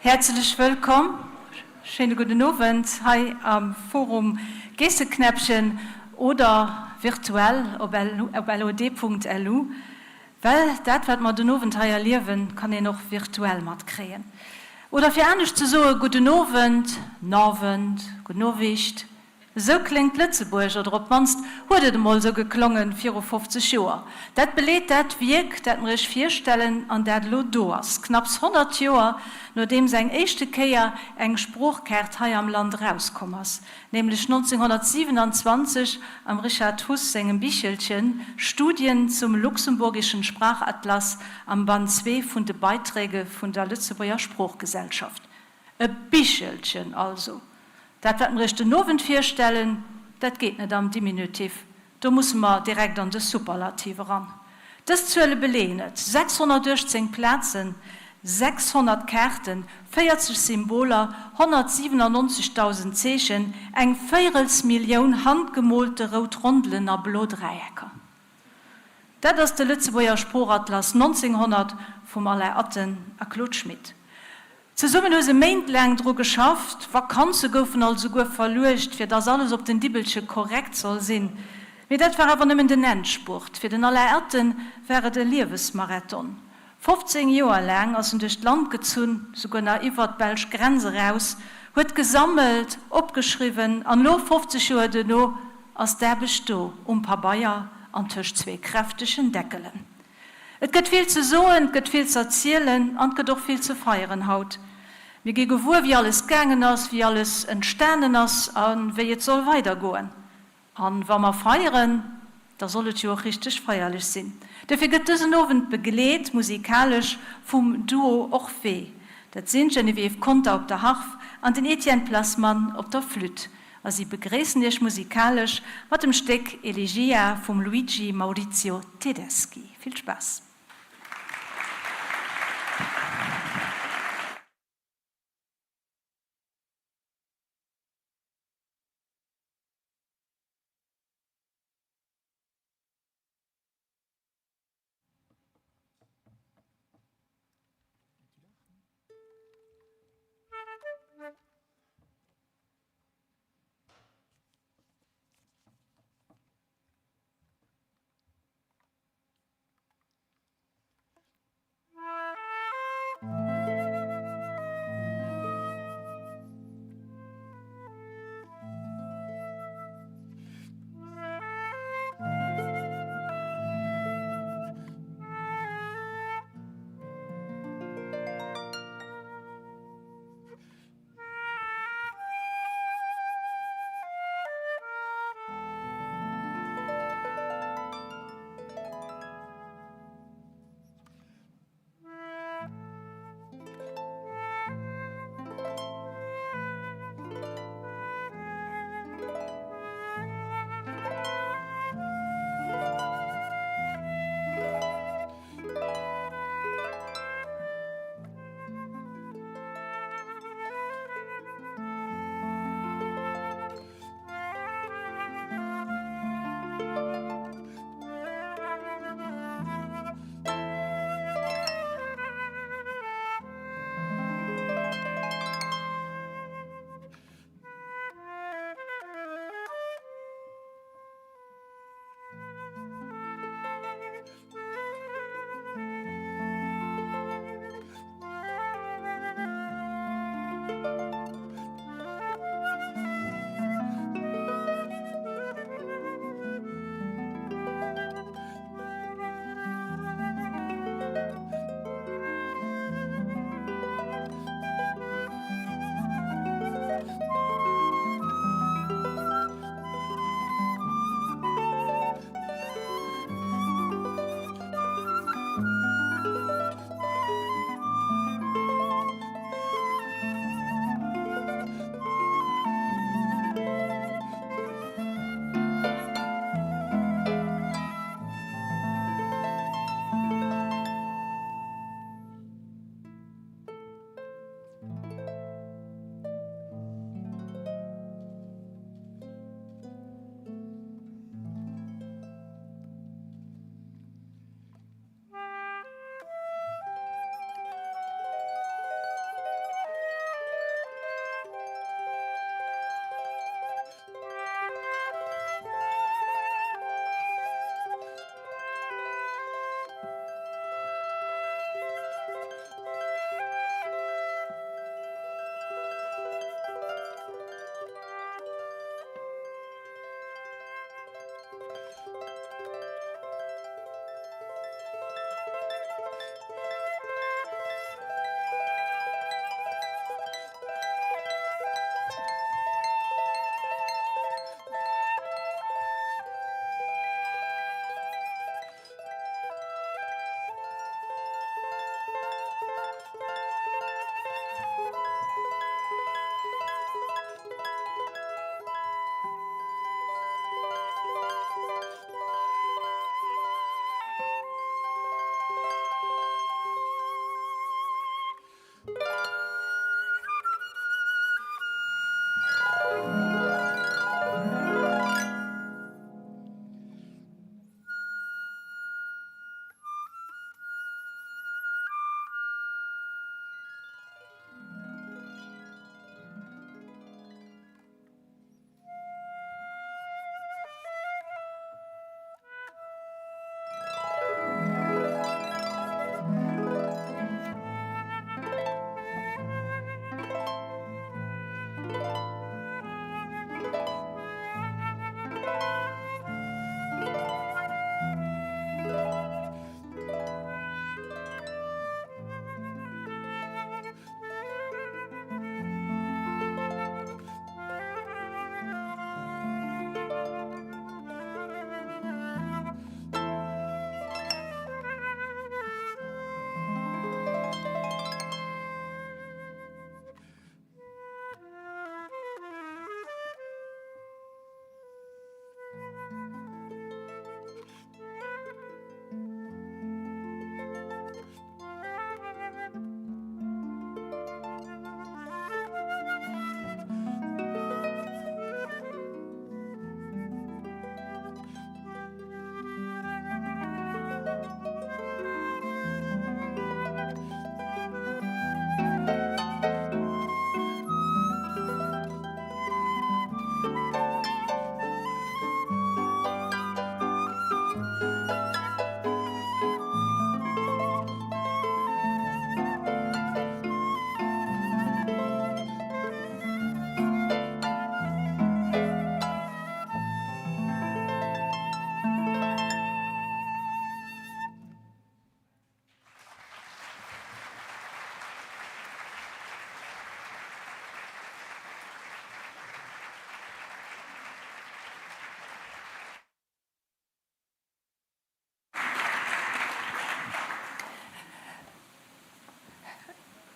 Häerzlech wëllkomm, schéine gudden Owend hei am Forum Geesseknäppchen oder virtuell op lod.lu, well dat wat mer den Owend hei erliewen, kann een och virtuell matkréien. Oder fir anescht ze soe, gudden Owend, Nawend, gudden Owicht, Esou kléngt Lëtzebuerg, oder op d'mannst huet et emol esou geklongen viru 50 Joer. Dat beleet dat Wierk, dat mer iech virstellen an dat elo do ass, knapps 100 Joer nodeems eng éischte Kéier eng Sproochkaart hei am Land erauskomm ass, nämlech 1927 am Richard Huss sengem Bichelchen Studien zum luxemburgischen Sprachatlas am Band zwee vun de Beiträge vun der Lëtzebuerger Sproochgesellschaft. E Bichelchen also. Dat, wat mer Iech den Owend virstellen, dat geet net am Diminutif, do musse mer direkt an de Superlativ eran. Dës Zuele beleeën et, 618 Plazen, 600 Kaarten, 40 Symboler, 197.000 Zeechen, eng Véirelsmillioun handgemoolte rout Rondelen a blo Dräiecker. Dat ass de Lëtzebuerger Sproochatlas 1900 vum Alain Atten a Claude Schmit. Zesummen hu se méintlaang dru geschafft, Vakanze goufen alt esouguer verluecht, fir dass alles op den Dibbelche korrekt soll sinn. Mee dat war awer nëmmen den Endspurt. Fir den Alain Atten war et e Liewesmarathon. 15 Joer laang ass en duerch d'Land gezunn, souguer nach iwwert d'belsch Grenz eraus, huet gesammelt, opgeschriwwen an elo, 50 Joer duerno, ass d'Aarbecht do, um Pabeier an tëscht zwee kräftegen Deckelen. Et gëtt vill ze soen, et gëtt vill z'erzielen an et gëtt och vill ze feieren haut. Mir gi gewuer, wéi alles gaangen ass, wéi alles entstanen ass a wéi et soll weidergoen. An wa mer feieren, da soll et jo och richteg feierlech sinn. Dofir gëtt dësen Owend begleet musikalesch vum Duo Orphée. Dat sinn d'Geneviève Conter op der Harf an den Etienne Plasman op der Flütt. A si begréissen Iech musikalesch mat dem Stéck Elegia vum Luigi Maurizio Tedeschi. Vill Spaass!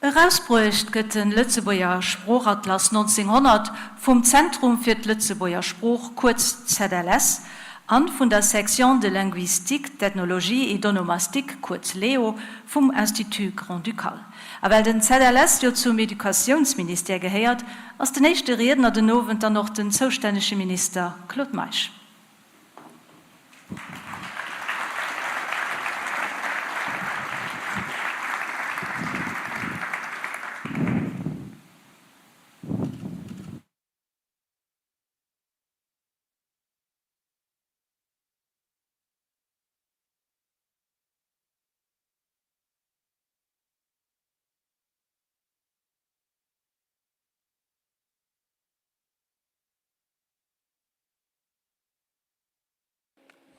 Erausbruecht gëtt de Lëtzebuerger Sproochatlas 1900 vum Zentrum fir d'Lëtzebuerger Sprooch, kuerz ZLS, an vun der Section de linguistique, d'ethnologie et d'onomastique, kuerz LEO, vum Institut grand-ducal. A well den ZLS jo zum Educatiounsministère gehéiert, ass den éischte Riedner den Owend dann och den zoustännege Minister Claude Meisch.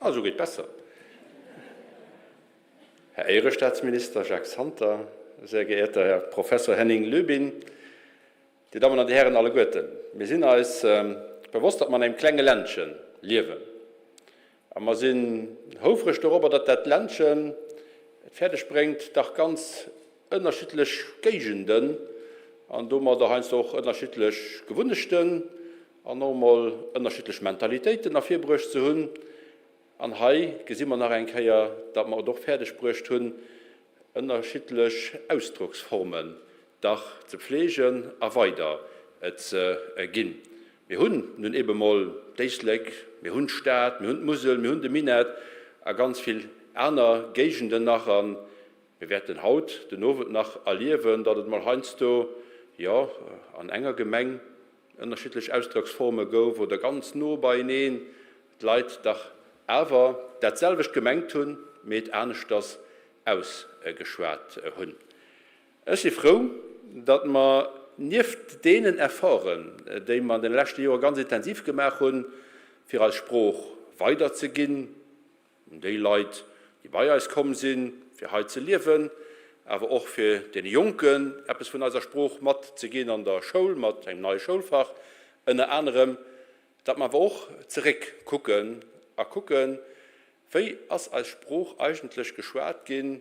Also geet besser. Herr Éierestaatsminister Jacques Santer, sehr geehrter Herr Professor Henning Löbin, Dir Dammen an Dir Hären alleguerten, mir sinn eis bewosst, datt mer an engem klenge Ländche liewen. A mer sinn houfreg dorobber, datt dat Ländchen et fäerdeg bréngt, dach ganz ënnerschiddlech Géigenden an domadder heiansdo och ënnerschiddlech Gewunnechten an och emol ënnerschiddlech Mentalitéiten ervirbruecht ze hunn. An hei gesi mer nach eng Kéier, datt mer et och fäerdeg bruecht hunn, ënnerschiddlech Ausdrocksformen dach ze pflegen a weider ze ginn. Mir hunn nun ebe mol d'Éislek, mir hunn d'Stad, mir hunn d'Musel, mir hunn de Minett a ganz vill aner Géigenden nach. A mir wäerten haut den Owend nach erliewen, datt et mol heiansdo, jo, an enger Gemeng ënnerschiddlech Ausdrocksforme gouf oder ganz no beieneen d'Leit dach awer dat selwecht gemengt hunn, mee et aneschters ausgeschwat hunn. Ech si frou, datt mer nieft deenen Efforten, déi mer an deene leschte Joer ganz intensiv gemaach hunn, fir eis Sprooch weiderzeginn un déi Leit, déi bei eis komm sinn, fir hei ze liewen, awer och fir deene Jonken eppes vun eiser Sprooch matzeginn an der Schoul, mat engem neie Schoulfach ënner anerem, datt mer awer och zeréckkucken a kucken, Wéi ass eis Sprooch eigentlech geschwat ginn,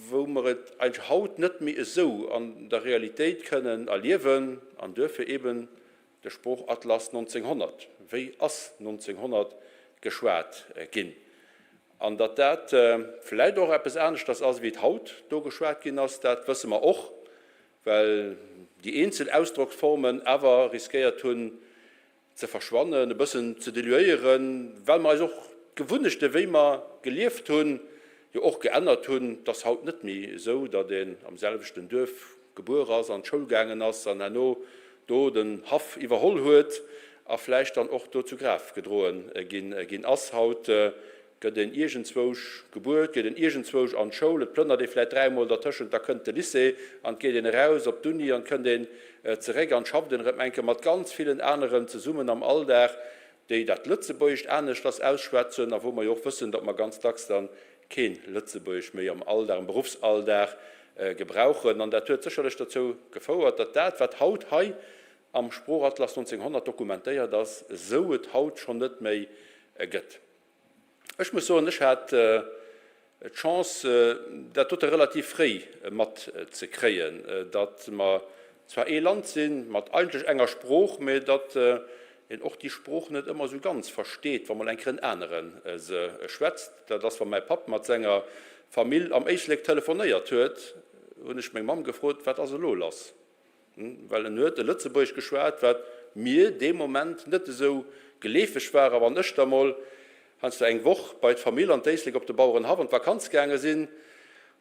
wou mer et eigentlech haut net méi esou an der Realitéit kënnen erliewen, an duerfir eben de Sproochatlas 1900, wéi ass 1900 geschwat ginn? An datt dat vläicht och eppes aneschters ass, wéi et haut do geschwat ginn ass, dat wësse mer och, well déi eenzel Ausdrocksformen awer riskéiert hunn, ze verschwannen, e bëssen ze diluéieren, well mer eis och d'Gewunnechte wéi mer gelieft hunn, jo och geännert hunn. Et ass haut net méi esou, datt een am selwechten Duerf gebuer ass, an d'Schoul gaangen ass an herno do den Haff iwwerholl huet a vläicht dann och do zu Graf gedroen ginn ass. Haut Gëtt een iergendzwousch gebuer, et geet een iergendzwousch an d'Schoul, et plënnert ee vläit dräimol dertëschent, da kënnt de Lycée an et geet een eraus op d'Uni an et kënnt een zeréck an schafft een erëm eng Kéier mat ganz villen aneren zesummen am Alldag, déi dat Lëtzebuergescht aneschters ausschwätzen a wou mer jo och wëssen, datt mer ganz dacks dann kee Lëtzebuergesch méi am Alldag, am Beruffsalldag gebrauchen. An dat huet sécherlech dozou gefouert, datt dat, wat haut hei am Sproochatlas 1900 dokumentéiert ass, esou et haut schonn net méi gëtt. Ech muss soen, ech hat d'Chance, dat dote relativ fréi matzekréien, datt mer zwar ee Land si mat eigentlech enger Sprooch, mä datt een och déi Sprooch net ëmmer esou ganz versteet, wa mol eng Kéier en anere se schwätzt. Dat ass, wa mäi Papp mat senger Famill am Éislek telefonéiert huet, hunn ech meng Mamm gefrot, Wat ass elo lass? Well en huet e Lëtzebuergesch geschwat, wat mir dee Moment net esou geleefeg war. A wann ech da mol heiansdo eng Woch bei d'Famill an d'Éislek op de Bauerenhaff an d'Vakanz gaange sinn,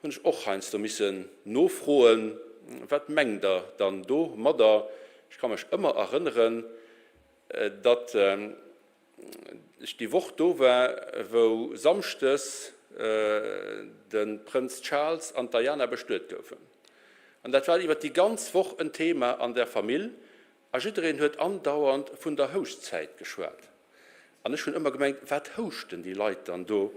hunn ech och heiansdo missen nofroen, Wat mengt Der dann domadder? Ech ka mech ëmmer erënneren, datt ech déi Woch do war, wou samschdes de Prënz Charles an d'Diana bestuet goufen. An dat war iwwer déi ganz Woch en Thema an der Famill a jiddereen huet andauernd vun der Houschtzäit geschwat. An ech hunn ëmmer gemengt, wat houschten déi Leit dann do?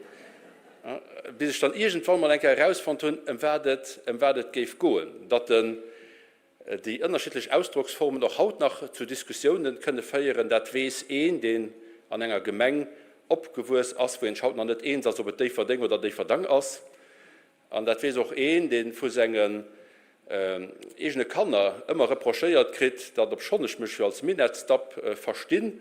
Bis ech dann iergendwann mol eng Kéier erausfonnt hunn, ëm wat et, ëm wat et géif goen, datt den Déi ënnerschiddlech Ausdrocksformen och haut nach zu Diskussiounen kënne féieren, dat weess een, deen an enger Gemeng opgewuess ass, wou een sech haut nach net eens ass, ob et Déifferdeng oder Déifferdang ass. An dat weess och een, dee vu sengen. eegene Kanner ëmmer reprochéiert kritt, datt, obschonn ech mech jo als Minettsdapp verstinn,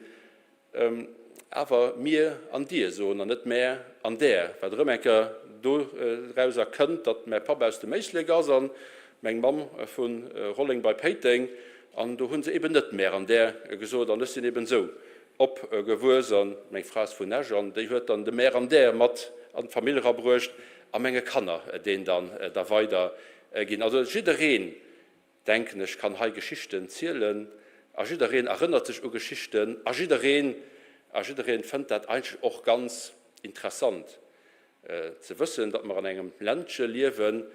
awer mir an dir soen an net mär an där, wat erëm eng Kéier dorauser kënnt, datt mäi Papp aus dem Éislek ass an meng Mamm vu Rolleng bei Péiteng, an do hu se eben net mär an där gesot an ech sinn eben esou opgewuess an meng Fra ass vun Esch an déi huet dann de mär an där mat an d'Famill erabruecht a menge Kanner deen dann da weider ginn. Also jiddereen, denken ech, kann hei Geschichten zielen a jiddereen erënnert sech u Geschichten a jiddereen a jiddereen fënnt dat eigentlech och ganz interessant ze wëssen, datt mer an engem Ländche liewen,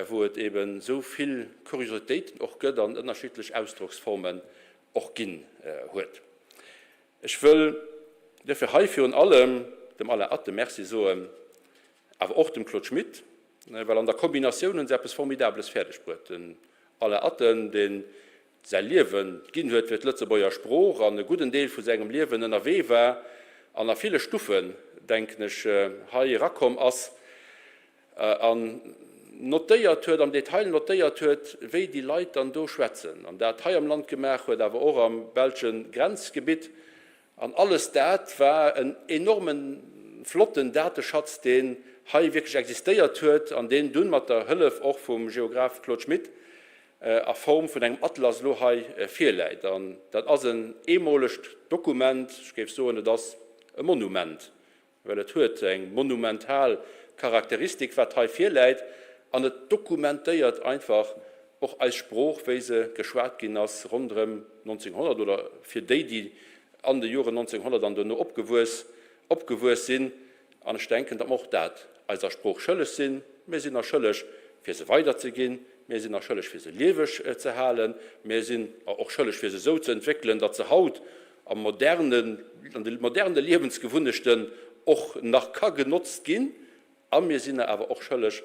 wou et eben esou vill Kuriositéiten och gëtt an ënnerschiddlech Ausdrocksformen och ginn huet. Ech wëll duerfir hei virun allem dem Alain Atten Merci soen, awer och dem Claude Schmit, well an der Kombinatioun hu se eppes Formidables fäerdeg bruet. Den Alain Atten, dee säi Liewe ginn huet fir d'Lëtzebuerger Sprooch an e gudden Deel vu sengem Liewen ënnerwee war an a ville Stuffen, denken ech, hei erakomm ass an notéiert huet, am Detail notéiert huet, wéi déi Leit dann do schwätzen, an dat hei am Land gemaach huet, awer och am belsche Grenzgebitt. An alles dat war en enorme flotten Dateschatz, deen hei wierklech existéiert huet an deen dunn mat der Hëllef och vum Geograph Claude Schmit a Form vun engem Atlas elo hei virläit. An dat ass en eemolegt Dokument, ech géif soen, et ass e Monument, well et huet eng monumental Charakteristik, wat hei virläit, an et dokumentéiert einfach och eis Sprooch, wéi se geschwat ginn ass ronderëm 1900 oder fir déi, déi an de Joren 1900 an duerno opgewuess opgewuess sinn. An ech denken, datt mer och dat eiser Sprooch schëlleg sinn. Mir sinn der schëlleg, fir se weiderzeginn. Mir sinn der schëlleg, fir se lieweg ze halen. Mir sinn der och schëlleg, fir se esou ze entwéckelen, datt se haut am modernen, an de moderne Liewensgewunnechten och nach ka genotzt ginn. A mir sinn der awer och schëlleg,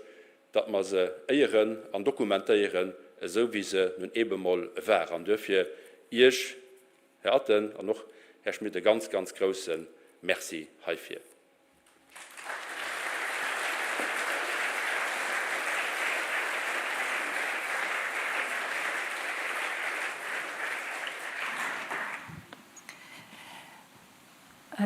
datt mer se éieren an dokumentéieren, esou wéi se nun eebe mol war. An duerfir Iech, Här Atten, an och Här Schmit, e ganz, ganz grouse Merci heifir.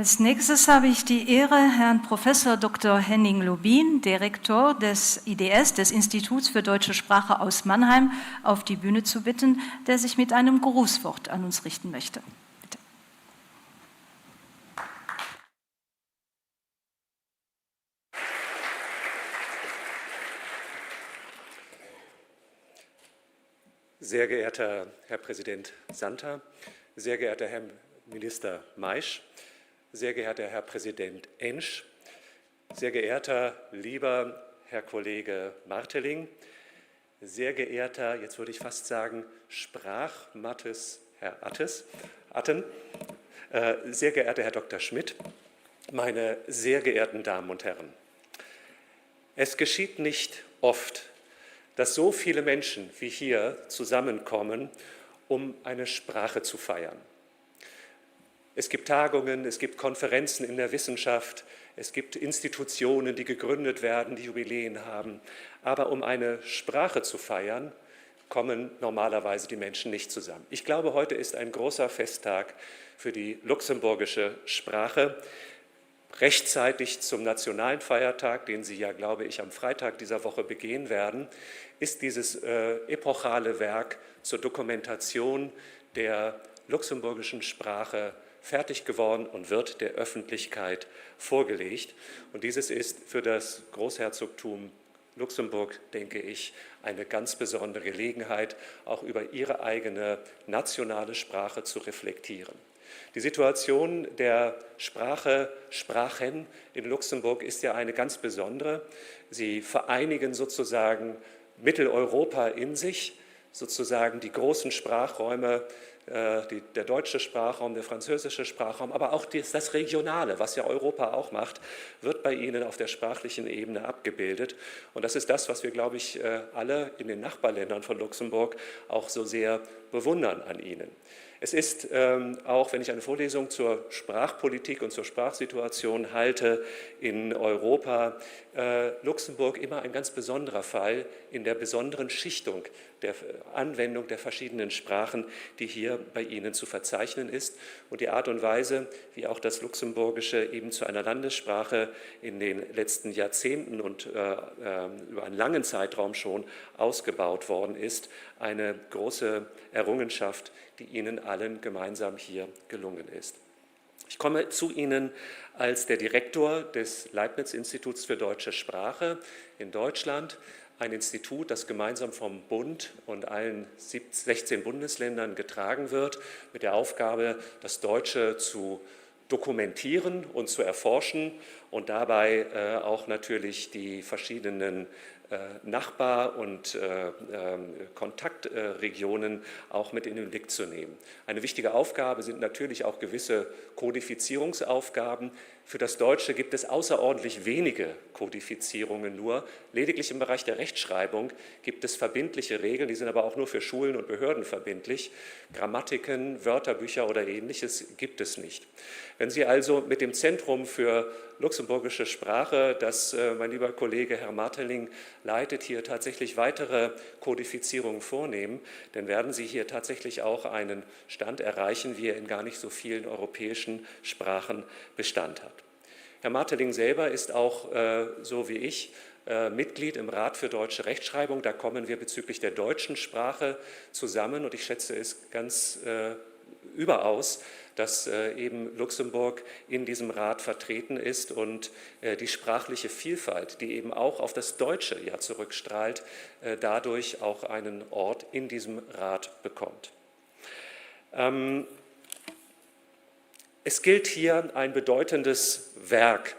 Als nächstes habe ich die Ehre, Herrn Professor Dr. Henning Lobin, Direktor des IDS, des Instituts für deutsche Sprache aus Mannheim, auf die Bühne zu bitten, der sich mit einem Grußwort an uns richten möchte. Bitte. Sehr geehrter Herr Präsident Santer, sehr geehrter Herr Minister Maisch, sehr geehrter Herr Präsident Ensch, sehr geehrter lieber Herr Kollege Marteling, sehr geehrter, jetzt würde ich fast sagen, Sprachmattes Herr Attes, Atten, äh, sehr geehrter Herr Dr. Schmidt, meine sehr geehrten Damen und Herren. Es geschieht nicht oft, dass so viele Menschen wie hier zusammenkommen, um eine Sprache zu feiern. Es gibt Tagungen, es gibt Konferenzen in der Wissenschaft, es gibt Institutionen, die gegründet werden, die Jubiläen haben. Aber um eine Sprache zu feiern, kommen normalerweise die Menschen nicht zusammen. Ich glaube, heute ist ein großer Festtag für die luxemburgische Sprache. Rechtzeitig zum nationalen Feiertag, den Sie ja, glaube ich, am Freitag dieser Woche begehen werden, ist dieses äh, epochale Werk zur Dokumentation der luxemburgischen Sprache fertig geworden und wird der Öffentlichkeit vorgelegt. Und dieses ist für das Großherzogtum Luxemburg, denke ich, eine ganz besondere Gelegenheit, auch über ihre eigene nationale Sprache zu reflektieren. Die Situation der Sprache Sprachen in Luxemburg ist ja eine ganz besondere. Sie vereinigen sozusagen Mitteleuropa in sich, sozusagen die großen Sprachräume, äh, die, der deutsche Sprachraum, der französische Sprachraum, aber auch das, das Regionale, was ja Europa auch macht, wird bei Ihnen auf der sprachlichen Ebene abgebildet. Und das ist das, was wir, glaube ich, äh, alle in den Nachbarländern von Luxemburg auch so sehr bewundern an Ihnen. Es ist ähm, auch, wenn ich eine Vorlesung zur Sprachpolitik und zur Sprachsituation halte in Europa, äh, Luxemburg immer ein ganz besonderer Fall in der besonderen Schichtung der Anwendung der verschiedenen Sprachen, die hier bei Ihnen zu verzeichnen ist und die Art und Weise, wie auch das Luxemburgische eben zu einer Landessprache in den letzten Jahrzehnten und äh, äh, über einen langen Zeitraum schon ausgebaut worden ist, eine große Errungenschaft, die Ihnen allen gemeinsam hier gelungen ist. Ich komme zu Ihnen als der Direktor des Leibniz-Instituts für deutsche Sprache in Deutschland, ein Institut, das gemeinsam vom Bund und allen 16 Bundesländern getragen wird, mit der Aufgabe, das Deutsche zu dokumentieren und zu erforschen und dabei äh, auch natürlich die verschiedenen äh, Nachbar- und äh, ähm, Kontaktregionen auch mit in den Blick zu nehmen. Eine wichtige Aufgabe sind natürlich auch gewisse Kodifizierungsaufgaben. Für das Deutsche gibt es außerordentlich wenige Kodifizierungen nur. Lediglich im Bereich der Rechtschreibung gibt es verbindliche Regeln, die sind aber auch nur für Schulen und Behörden verbindlich. Grammatiken, Wörterbücher oder ähnliches gibt es nicht. Wenn Sie also mit dem Zentrum für luxemburgische Sprache, das äh, mein lieber Kollege Herr Marteling leitet, hier tatsächlich weitere Kodifizierungen vornehmen, dann werden Sie hier tatsächlich auch einen Stand erreichen, wie er in gar nicht so vielen europäischen Sprachen Bestand hat. Herr Marteling selber ist auch, äh, so wie ich, äh, Mitglied im Rat für deutsche Rechtschreibung. Da kommen wir bezüglich der deutschen Sprache zusammen und ich schätze es ganz äh, überaus, dass äh, eben Luxemburg in diesem Rat vertreten ist und äh, die sprachliche Vielfalt, die eben auch auf das Deutsche ja zurückstrahlt, äh, dadurch auch einen Ort in diesem Rat bekommt. Ähm, es gilt hier ein bedeutendes Werk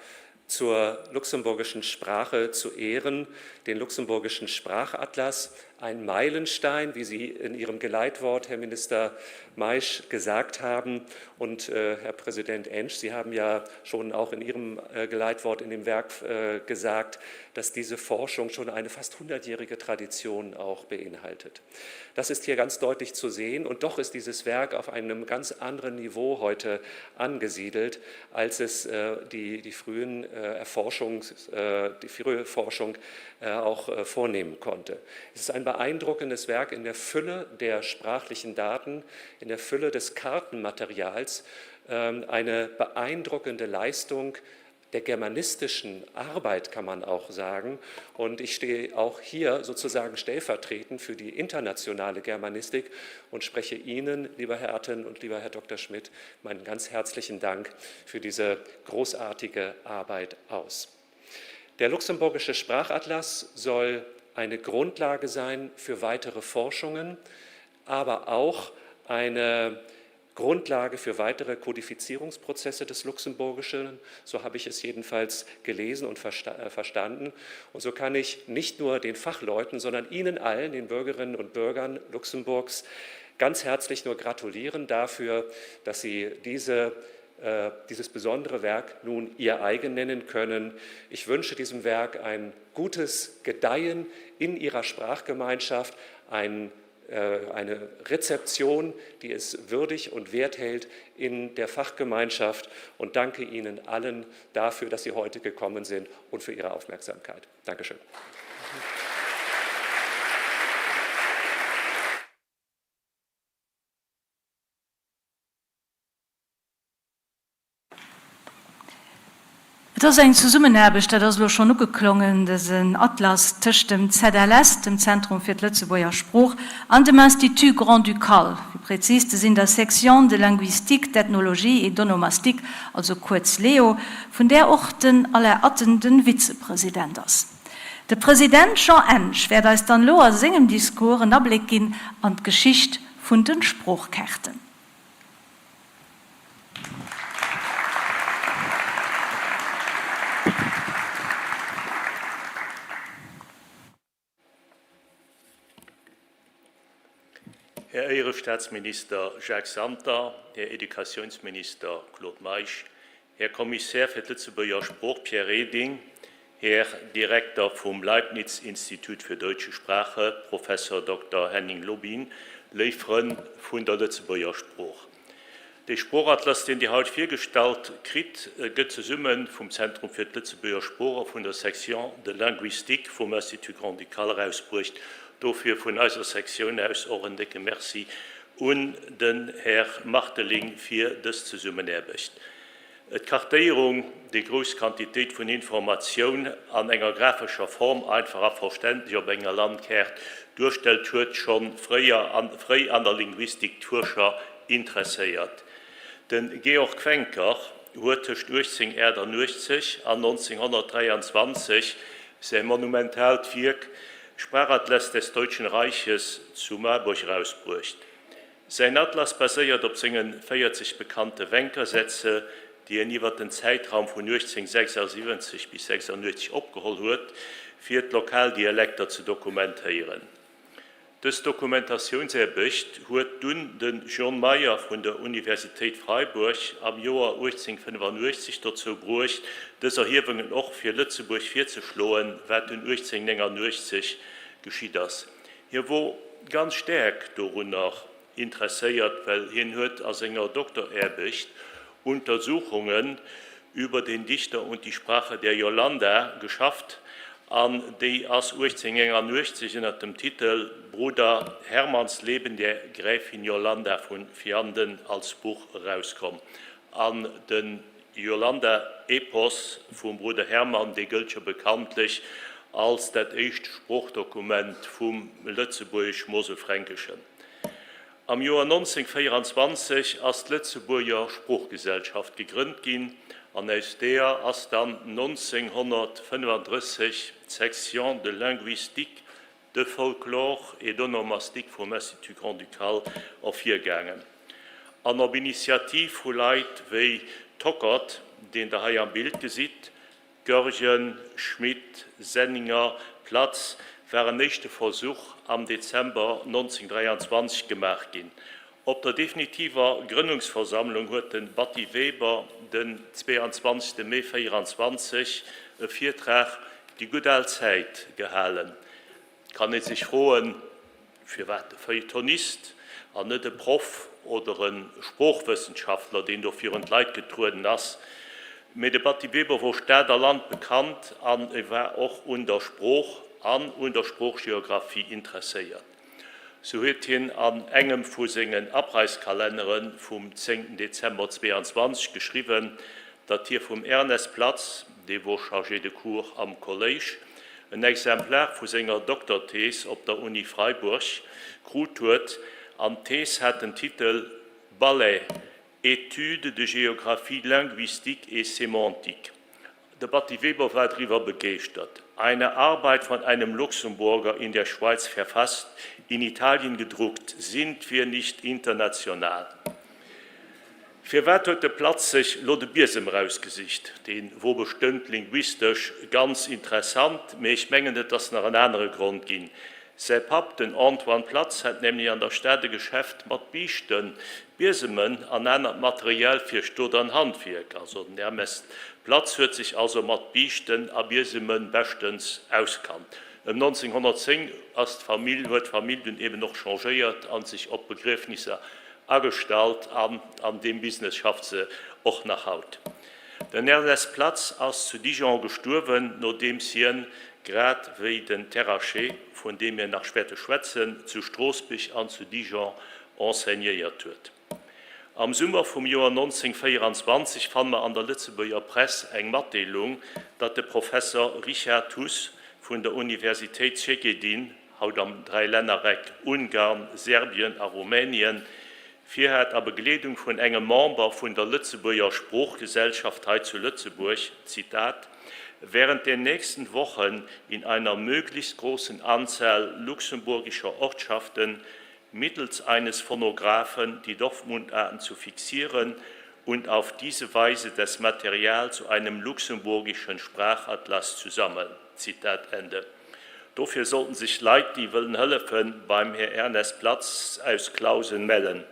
zur luxemburgischen Sprache zu ehren, den luxemburgischen Sprachatlas, ein Meilenstein, wie Sie in Ihrem Geleitwort, Herr Minister Maisch, gesagt haben und äh, Herr Präsident Ensch, Sie haben ja schon auch in Ihrem äh, Geleitwort in dem Werk äh, gesagt, dass diese Forschung schon eine fast hundertjährige Tradition auch beinhaltet. Das ist hier ganz deutlich zu sehen und doch ist dieses Werk auf einem ganz anderen Niveau heute angesiedelt, als es äh, die, die frühen äh, Erforschungs, äh, die frühe Forschung äh, auch äh, vornehmen konnte. Es ist ein beeindruckendes Werk in der Fülle der sprachlichen Daten, in der Fülle des Kartenmaterials, ähm, eine beeindruckende Leistung der germanistischen Arbeit, kann man auch sagen. Und ich stehe auch hier sozusagen stellvertretend für die internationale Germanistik und spreche Ihnen, lieber Herr Atten und lieber Herr Dr. Schmidt, meinen ganz herzlichen Dank für diese großartige Arbeit aus. Der Luxemburgische Sprachatlas soll eine Grundlage sein für weitere Forschungen, aber auch eine Grundlage für weitere Kodifizierungsprozesse des Luxemburgischen. So habe ich es jedenfalls gelesen und äh, verstanden. Und so kann ich nicht nur den Fachleuten, sondern Ihnen allen, den Bürgerinnen und Bürgern Luxemburgs, ganz herzlich nur gratulieren dafür, dass Sie diese äh, dieses besondere Werk nun ihr eigen nennen können. Ich wünsche diesem Werk ein gutes Gedeihen in ihrer Sprachgemeinschaft, ein Äh, eine Rezeption, die es würdig und wert hält in der Fachgemeinschaft und danke Ihnen allen dafür, dass Sie heute gekommen sind und für Ihre Aufmerksamkeit. Dankeschön. Et ass eng Zesummenaarbecht, dat ass elo schonn ugeklongen, dësen Atlas tëscht dem ZLS, dem Zentrum fir d'Lëtzebuerger Sprooch, an dem Institut Grand-Ducal, fir prezis ze sinn, der Section de linguistique, d'ethnologie et d'onomastique, also kuerz LEO, vun där och den Alain Atten de Vizepresident ass. De President Jean Ensch wäert eis dann elo a sengem Discours en Abléck ginn an d'Geschicht vun de Sproochkaarten. Här Éierestaatsminister Jacques Santer, Här Educatiounsminister Claude Meisch, Här Kommissär fir d'Lëtzebuerger Sprooch Pierre Reding, Här Direkter vum Leibniz-Institut für deutsche Sprache, Professor Dokter Henning Lobin. Léif Frënn vun der Lëtzebuerger Sprooch, dee Sproochatlas, deen Dir haut virgestallt kritt, gëtt zesumme vum Zentrum fir d'Lëtzebuerger Sprooch a vun der Section de linguistique vum Institut grand-ducal erausbruecht. Dofir vun eiser Sektioun aus och en décke Merci un den Här Marteling fir dës Zesummenaarbecht. D'Kartéierung, déi grouss Quantitéit vun Informatioun an enger graphescher Form einfach a verständlech op enger Landkaart duerstellt, huet scho fréi an der Linguistik d'Fuerscher interesséiert. De Georg Wenker huet tëscht 1888 an 1923 säi monumentaalt Wierk Sprachatlas des Deutschen Reiches zu Marburg erausbruecht. Säin Atlas baséiert op senge 40 bekannte Wenkersätze, déi en iwwer den Zäitraum vun 1876 bis 86 opgeholl huet, fir d'Lokaldialekter ze dokumentéieren. Dës Dokumentatiounsaarbecht huet dunn de John Meyer vun der Universitéit Freiburg am Joer 1885 dozou bruecht, dës Erhiewungen och fir Lëtzebuerg virzeschloen, wat dunn 1889 geschitt ass. Hie wor ganz staark dorunner interesséiert, well hien huet a senger Dokteraarbecht Untersuchungen über den Dichter und die Sprache der Jolanda geschafft an déi ass 1889 ënner dem Titel Bruder Hermanns Leben der Gräfin Jolanda von Vianden als Buch erauskomm. An de Jolanda-Epos vum Bruder Hermann, dee gëllt jo bekanntlech als dat éischt Sproochdokument vum Lëtzebuergesch-Moselfränkeschen. Am Joer 1924 ass d'Lëtzebuerger Sproochgesellschaft gegrënnt ginn an aus deeër ass dann 1935 d'Section de linguistique, de folklore et d'onomastique vum Institut grand-ducal ervirgaangen an op Initiativ vu Leit wéi Tockert, deen Der hei am Bild gesitt, Goergen, Schmit, Senninger, Platz, war en éischte Versuch am Dezember 1923 gemaach ginn. Op der definitiver Grënnungsversammlung huet de Batty Weber den 22 Mee 24 e Virtrag Déi gutt al Zäit gehalen. Et kann ee sech froen, firwat e Feuilletonist an net e Proff oder e Sproochwëssenschaftler, deen do virun d'Leit getrueden ass. Mee de Batty Weber wor Stad a Land bekannt an e war och un der Sprooch an un der Sproochgeographie interesséiert. Sou huet hien an engem vu sengen Abreißkalennere vum 10 Dezember 22 geschriwwen, datt hie vum Ernest Platz, dee wor Chargé de cours am Kolléisch, en Exemplar vu senger Dokterthees op der Uni Freiburg krut huet, an d'Thees hat den Titel Ballet, Études de géographie linguistique et sémantique. De Batty Weber war driwwer begeeschtert. Eine Arbeit von einem Luxemburger in der Schweiz verfasst, in Italien gedruckt, sind wir nicht international? Firwat huet de Platz sech lo de Biesem erausgesicht? Dee wor bestëmmt linguistesch ganz interessant, mee ech mengen et ass nach en anere Grond ginn. Säi Papp, den Antoine Platz, hat nämlech an der Stad e Geschäft mat Biischten, Biesemen an anert Material fir Stot an Handwierk. Also den Ernest Platz huet sech also mat Biischten a Bieseme beschtens auskannt. Ëm 1910 ass d'Famill huet d'Famill dunn eben och changéiert an sech op Begriefnisser agestallt an an deem Business schafft se och nach haut. Den Ernest Platz ass zu Dijon gestuerwen, nodeems hien, grad wéi den Terraché, vun deem mir nach wäerte schwätzen, zu Stroossbig an zu Dijon enseignéiert huet. Am Summer vum Joer 1924 fanne mer an der Lëtzebuerger Press eng Matdeelung, datt de Professer Richard Huss vun der Universitéit Szegedin, haut am Dräilännereck Ungarn, Serbien a Rumänien, virhat a Begleedung vun engem Member vun der Lëtzebuerger Sproochgesellschaft hei zu Lëtzebuerg, Zitat, während der nächsten Wochen in einer möglichst großen Anzahl luxemburgischer Ortschaften mittels eines Phonographen die Dorfmundarten zu fixieren und auf diese Weise das Material zu einem luxemburgischen Sprachatlas zu sammeln. Zitat Ende. Dofir sollten sech Leit, déi wëllen hëllefen, beim Här Ernest Platz aus Clausen mellen.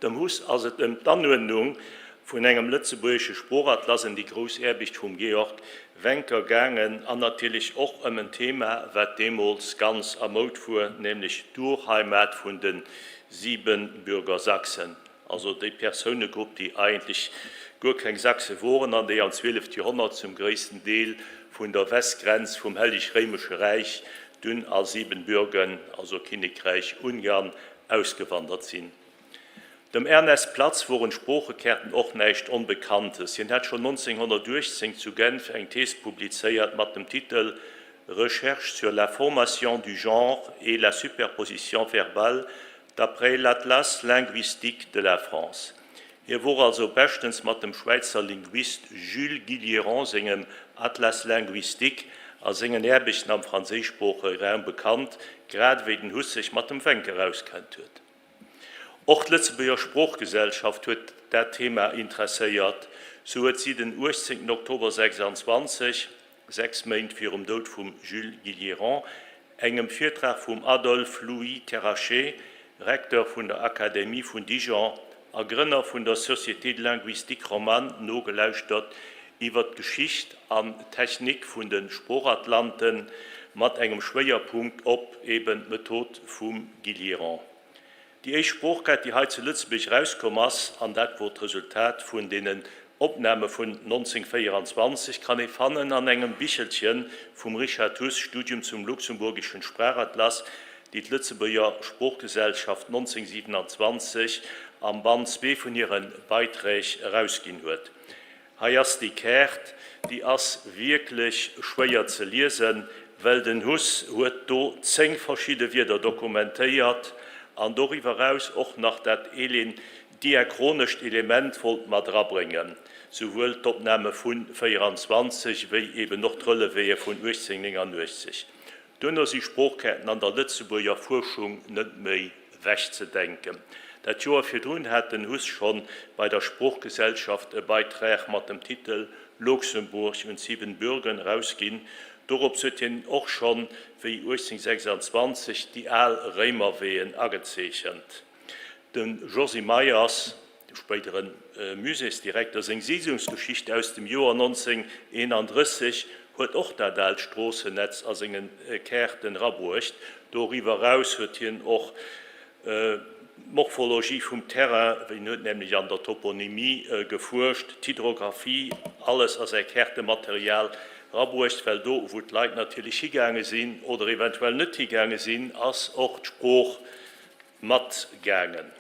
Dem Huss ass et ëm d'Anuerdnung Vun engem lëtzebuergesche Sproochatlas ëm déi grouss Aarbecht vum Georg Wencker gaangen an natierlech och ëm en Thema, wat deemools ganz a Moud fuer, nämlech d'Urheimat vun de Siebenbürger Sachsen, also déi Persounegrupp, déi eigentlech guer keng Sachse woren an déi am 12. Joerhonnert zum gréissten Deel vun der Westgrenz vum Helleg Réimesche Räich dunn a Siebenbürgen, also Kinnekräich Ungarn, ausgewandert sinn. Dem Ernest Platz woren d'Sproochekärten och näischt Onbekanntes. Hien hat schonn 1918 zu Genf eng Thees publizéiert mat dem Titel Recherches sur la formation du genre et la superposition verbale d'après l'Atlas linguistique de la France. Hie wor also beschtens mat dem Schwäizer Linguist Jules Gilliéron sengem Atlas linguistique a sengen Aarbechten am franséischsproochege Raum bekannt, grad ewéi den Huss sech mat dem Wencker auskennt huet. Och d'Lëtzebuerger Sproochgesellschaft huet dat Thema interesséiert. Sou huet si den 18 Oktober 26, 6 Méint virum Doud vum Jules Gilliéron, engem Virtrag vum Adolphe Louis Terraché, Recteur vun der Académie vun Dijon a Grënner vun der Société de linguistique romane, nogelauschtert iwwer d'Geschicht an d'Technik vun de Sproochatlanten, mat engem Schwéierpunkt op eben d'Method vum Gilliéron. Déi éischt Sproochkaart, déi hei zu Lëtzebuerg erauskomm ass, an dat wor d'Resultat vun deenen Opname vun 1924, kann ee fannen an engem Bichelchen vum Richard Huss, Studium zum luxemburgischen Sprachatlas, déi d'Lëtzebuerger Sproochgesellschaft 1927 am Band zwee vun hire Beiträg erausginn huet. Hei ass déi Kaart, déi ass wierklech schwéier ze liesen, well den Huss huet do 10 verschidde Wierder dokumentéiert an doriwwer eraus och nach dat diachronescht Element wollt mat erabréngen, souwuel d'Opname vu 24 wéi eben och d'Relevéë vun 1889. Duerno si Sproochkaarten an der Lëtzebuerger Fuerschung net méi wechzedenken. Dat Joer virdrun hat den Huss schonn bei der Sproochgesellschaft e Beitrag mat dem Titel Luxemburg und Siebenbürgen erausginn. Dorops huet hien och schonn, wéi 1826, déi al Réimerweeën agezeechent. De Josy Meyers, de spéidere Muséesdirekter, seng Siidlungsgeschicht aus dem Joer 1931 huet och dat aalt Stroossennetz a senge Kaarten erabruecht. Doriwwer eraus huet hien och d'Morphologie vum Terrain, hien huet nämlech an der Toponymie gefuerscht, d'Hydrographie, alles a säi Kaartematerial erabruecht, well do wou d'Leit natierlech higaange sinn oder eventuell net higaange sinn, ass och d'Sprooch matgaangen.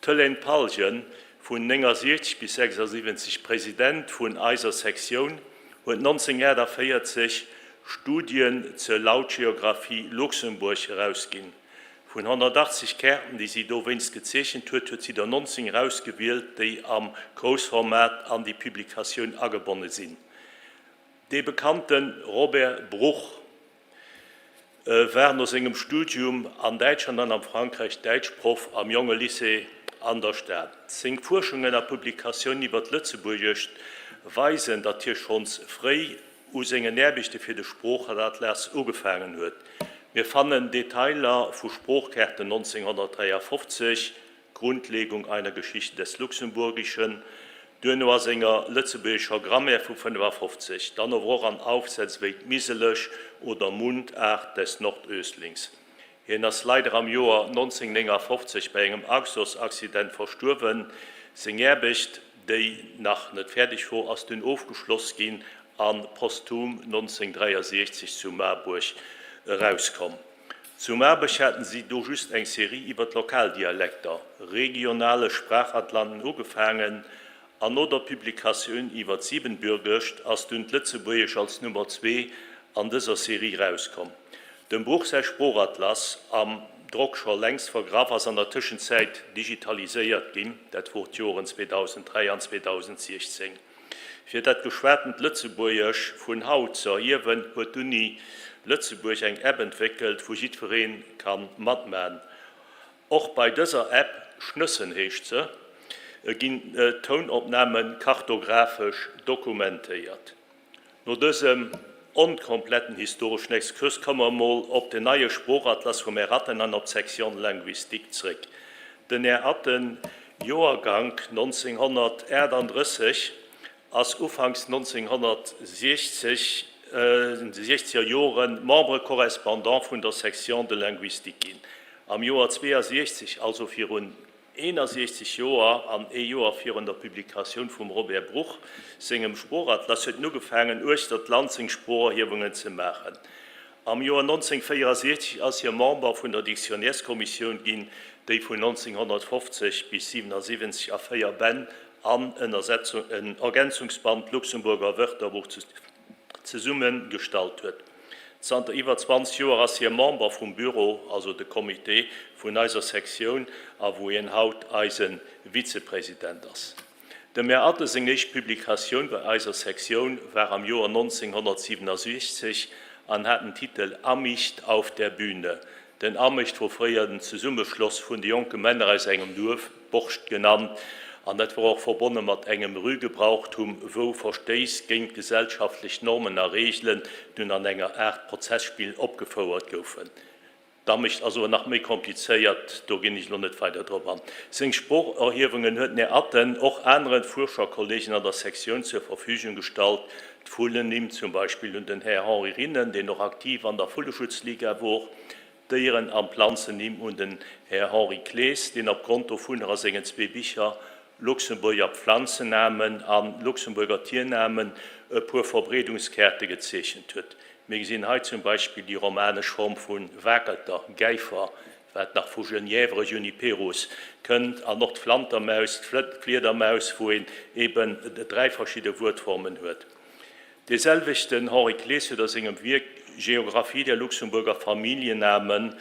D'Hélène Palgen, vun 69 bis 76 President vun eiser Sektioun, huet 1948 Studien zur Lautgeographie Luxembourg erausginn. Vun 180 Kaarten, déi si dowéinst gezeechent huet, huet si der 19 erausgewielt, déi am Groussformat an déi Publikatioun agebonne sinn. Dee bekannte Robert Bruch war no sengem Studium an Däitschland an am Frankräich Däitschproff am Jongelycée an der Stad. Seng Fuerschungen a Publikatiounen iwwer d'Lëtzebuergescht weisen, datt hie schonns fréi u sengen Aarbechte fir de Sproochatlas ugefaangen huet. Mir fannen Detailer vu Sproochkaarten 1953, Grundlegung einer Geschichte des Luxemburgischen, duerno a senger Lëtzebuergescher Grammaire vu 55, dann ower och an Aufsätz wéi D'Miselesch oder Mundart des Nordöstlings. Hien ass leider am Joer 1959 bei engem Auxosaccident verstuerwen. Seng Aarbecht, déi nach net fäerdeg wor, ass dunn ofgeschloss ginn a posthum 1963 zu Marburg erauskomm. Zu Maarberg haten si do just eng Serie iwwer d'Lokaldialekter, regionale Sprachatlanten, ugefaangen, an no der Publikatioun iwwer d'Siebenbürgescht ass dunn d'Lëtzebuergesch als Nummer zwee an dëser Serie rauskomm. Dem Bruch säi Sproochatlas, am Drock scho längst vergraff, ass an der Tëschenzäit digitaliséiert ginn, dat wor d'Joren 2003 an 2016. Fir dat geschwatent Lëtzebuergesch vun haut ze erhiewen, huet d'Uni Lëtzebuerg eng App entwéckelt, wou jiddweree ka matman. Och bei dëser App, Schnëssen heescht se, ginn d'Tounopname kartografesch dokumentéiert. No dësem onkompletten historeschen Exkurs komme mer mol op den neie Sproochatlas vum Här Ratten an op d'Section linguistique zréck. Den Här Atten, Joergank 1938, ass ufanks 1960, sechzeger Joren Membre correspondant vun der Section de linguistique ginn. Am Joer 62, also virun 61 Joer an ee Joer virun der Publikatioun vum Robert Bruch sengem Sproochatlas, huet en ugefaangen, uechter d'Land seng Sproocherhiewungen ze maachen. Am Joer 1964 ass hie Member vun der Dictionnaireskommissioun ginn, déi vun 1950 bis 1977 a 4 Bänn an en Ergänzungsband Luxemburger Wörterbuch zesumme gestallt huet. Zanter iwwer 20 Joer ass hie Member vum Büro, also de Comité, vun eiser Sektioun a wou hien haut eise Vizepresident ass. Dem Här Atten seng éischt Publikatioun bei eiser Sektioun war am Joer 1967 an hat den Titel Amicht auf der Bühne. Den Amicht wor fréier den Zesummeschloss vun de jonke Männer aus engem Duerf, Borscht genannt, an dat wor och verbonne mat engem Rügebrauchtum, wou Verstéiss géint gesellschaftlech Normen a Reegelen dunn an enger Aart Prozesspill opgefouert goufen. D'Amecht ass ower nach méi komplizéiert, do ginn ech elo net weider drop an. Seng Sproocherhiewungen huet den Här Atten och anere Fuerscherkollegen an der Sektioun zur Verfügung gestallt, d'Vullennimm zum Beispill un den Här Henri Rinnen, deen och aktiv an der Vulleschutzliga wor, d'Déieren an Planzennimm un den Här Henri Clees, deen opgrond dovunner a sengen zwee Bicher Luxemburger Pflanzennamen an Luxemburger Tiernamen e puer Verbreedungskaarte gezeechent huet. Mir gesinn hei zum Beispill déi romanesch Form vu Wakelter, Gäifer, wat nach vu Genièvre, Juniperus, kënnt, an och d'Flantermaus, d'Fliedermaus, wou een eben dräi verschidde Wuertformen huet. Dee selwechten Henri Clees huet a sengem Wierk Geographie der Luxemburger Familiennamen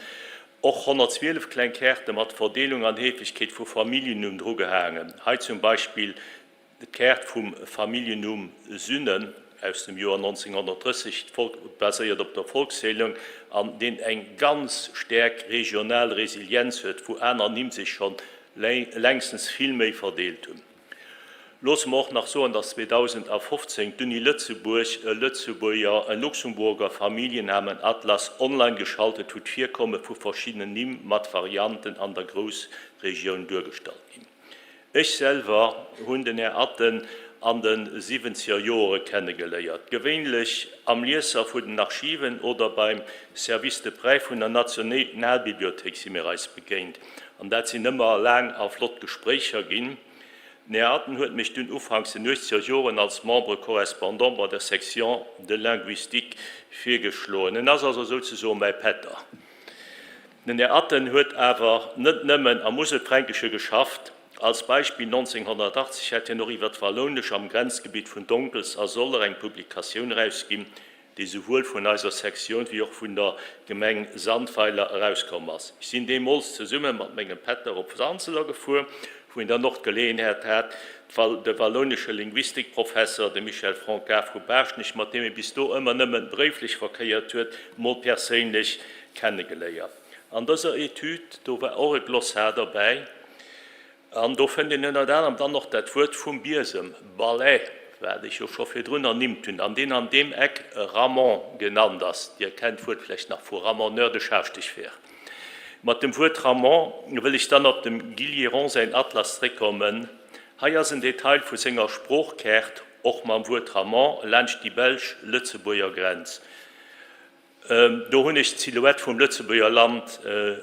och 112 kleng Kaarte mat Verdeelung an Heefegkeet vu Familljennumm drugehaangen. Hei zum Beispill d'Kaart vum Familljennumm Sünnen aus dem Joer 1930, baséiert op der Volkszählung, an deen eng ganz staark regional Resilienz huet, wou aner Nimm sech scho längstens vill méi verdeelt hunn. Loosse mer och nach soen, datt 2015 d'Uni Lëtzebuerg e Lëtzebuerger, e Luxemburger Familiennamenatlas online geschaltet, wou d'Virkomme vu verschiddenen Nimm mat Varianten an der Groussregioun duergestallt ginn. Ech selwer hunn den Här Atten an de siwwenzeger Joere kennegeléiert, gewéinlech am Liessall vun den Archiven oder beim Service de prêt vun der Nationalbibliothéik si mir eis begéint. An dat sinn ëmmer laang a flott Gespréicher ginn. Den Här Atten huet mech dunn ufanks den uechzeger Joren als Membre correspondant bei der Section de linguistique virgeschloen. En ass also souzesoen mäi Pätter. Den Här Atten huet awer net nëmmen am Muselfränkesche geschafft. Als Beispill, 1980 hat hien och iwwer d'Wallounesch am Grenzgebitt vun Donkels a Soller eng Publikatioun erausginn, déi souwuel vun eiser Sektioun wéi och vun der Gemeng Sandweiler erauskomm ass. Ech sinn deemools zesumme mat mengem Pätter op Wanseler gefuer, wou een dann och d'Geleeënheet hat, de wallounesche Linguistikprofesser, de Michel Francard vu Baaschtnech, mat deem ee bis do ëmmer nëmme bréiflech verkéiert huet, mol perséinlech kennegeléiert. An dëser Etüd, do war och e Glossar derbäi, An do fënnt een ënnert anerem dann och dat Wuert vum Biesem, Balai, wat ech jo scho virdrun ernimmt hunn, an deen an deem Eck Ramon genannt ass. Dir kennt d'Wuert vläicht nach vu Ramoneur de Schaarschtegfer. Mat dem Wuert Ramon wëll ech dann op dem Gilliéron säin Atlas zréckkommen. Hei ass en Detail vu senger Sproochkaart, och mam Wuert Ramon, laanscht déi belsch-lëtzebuerger Grenz. Do hunn ech d'Silhouette vum Lëtzebuerger Land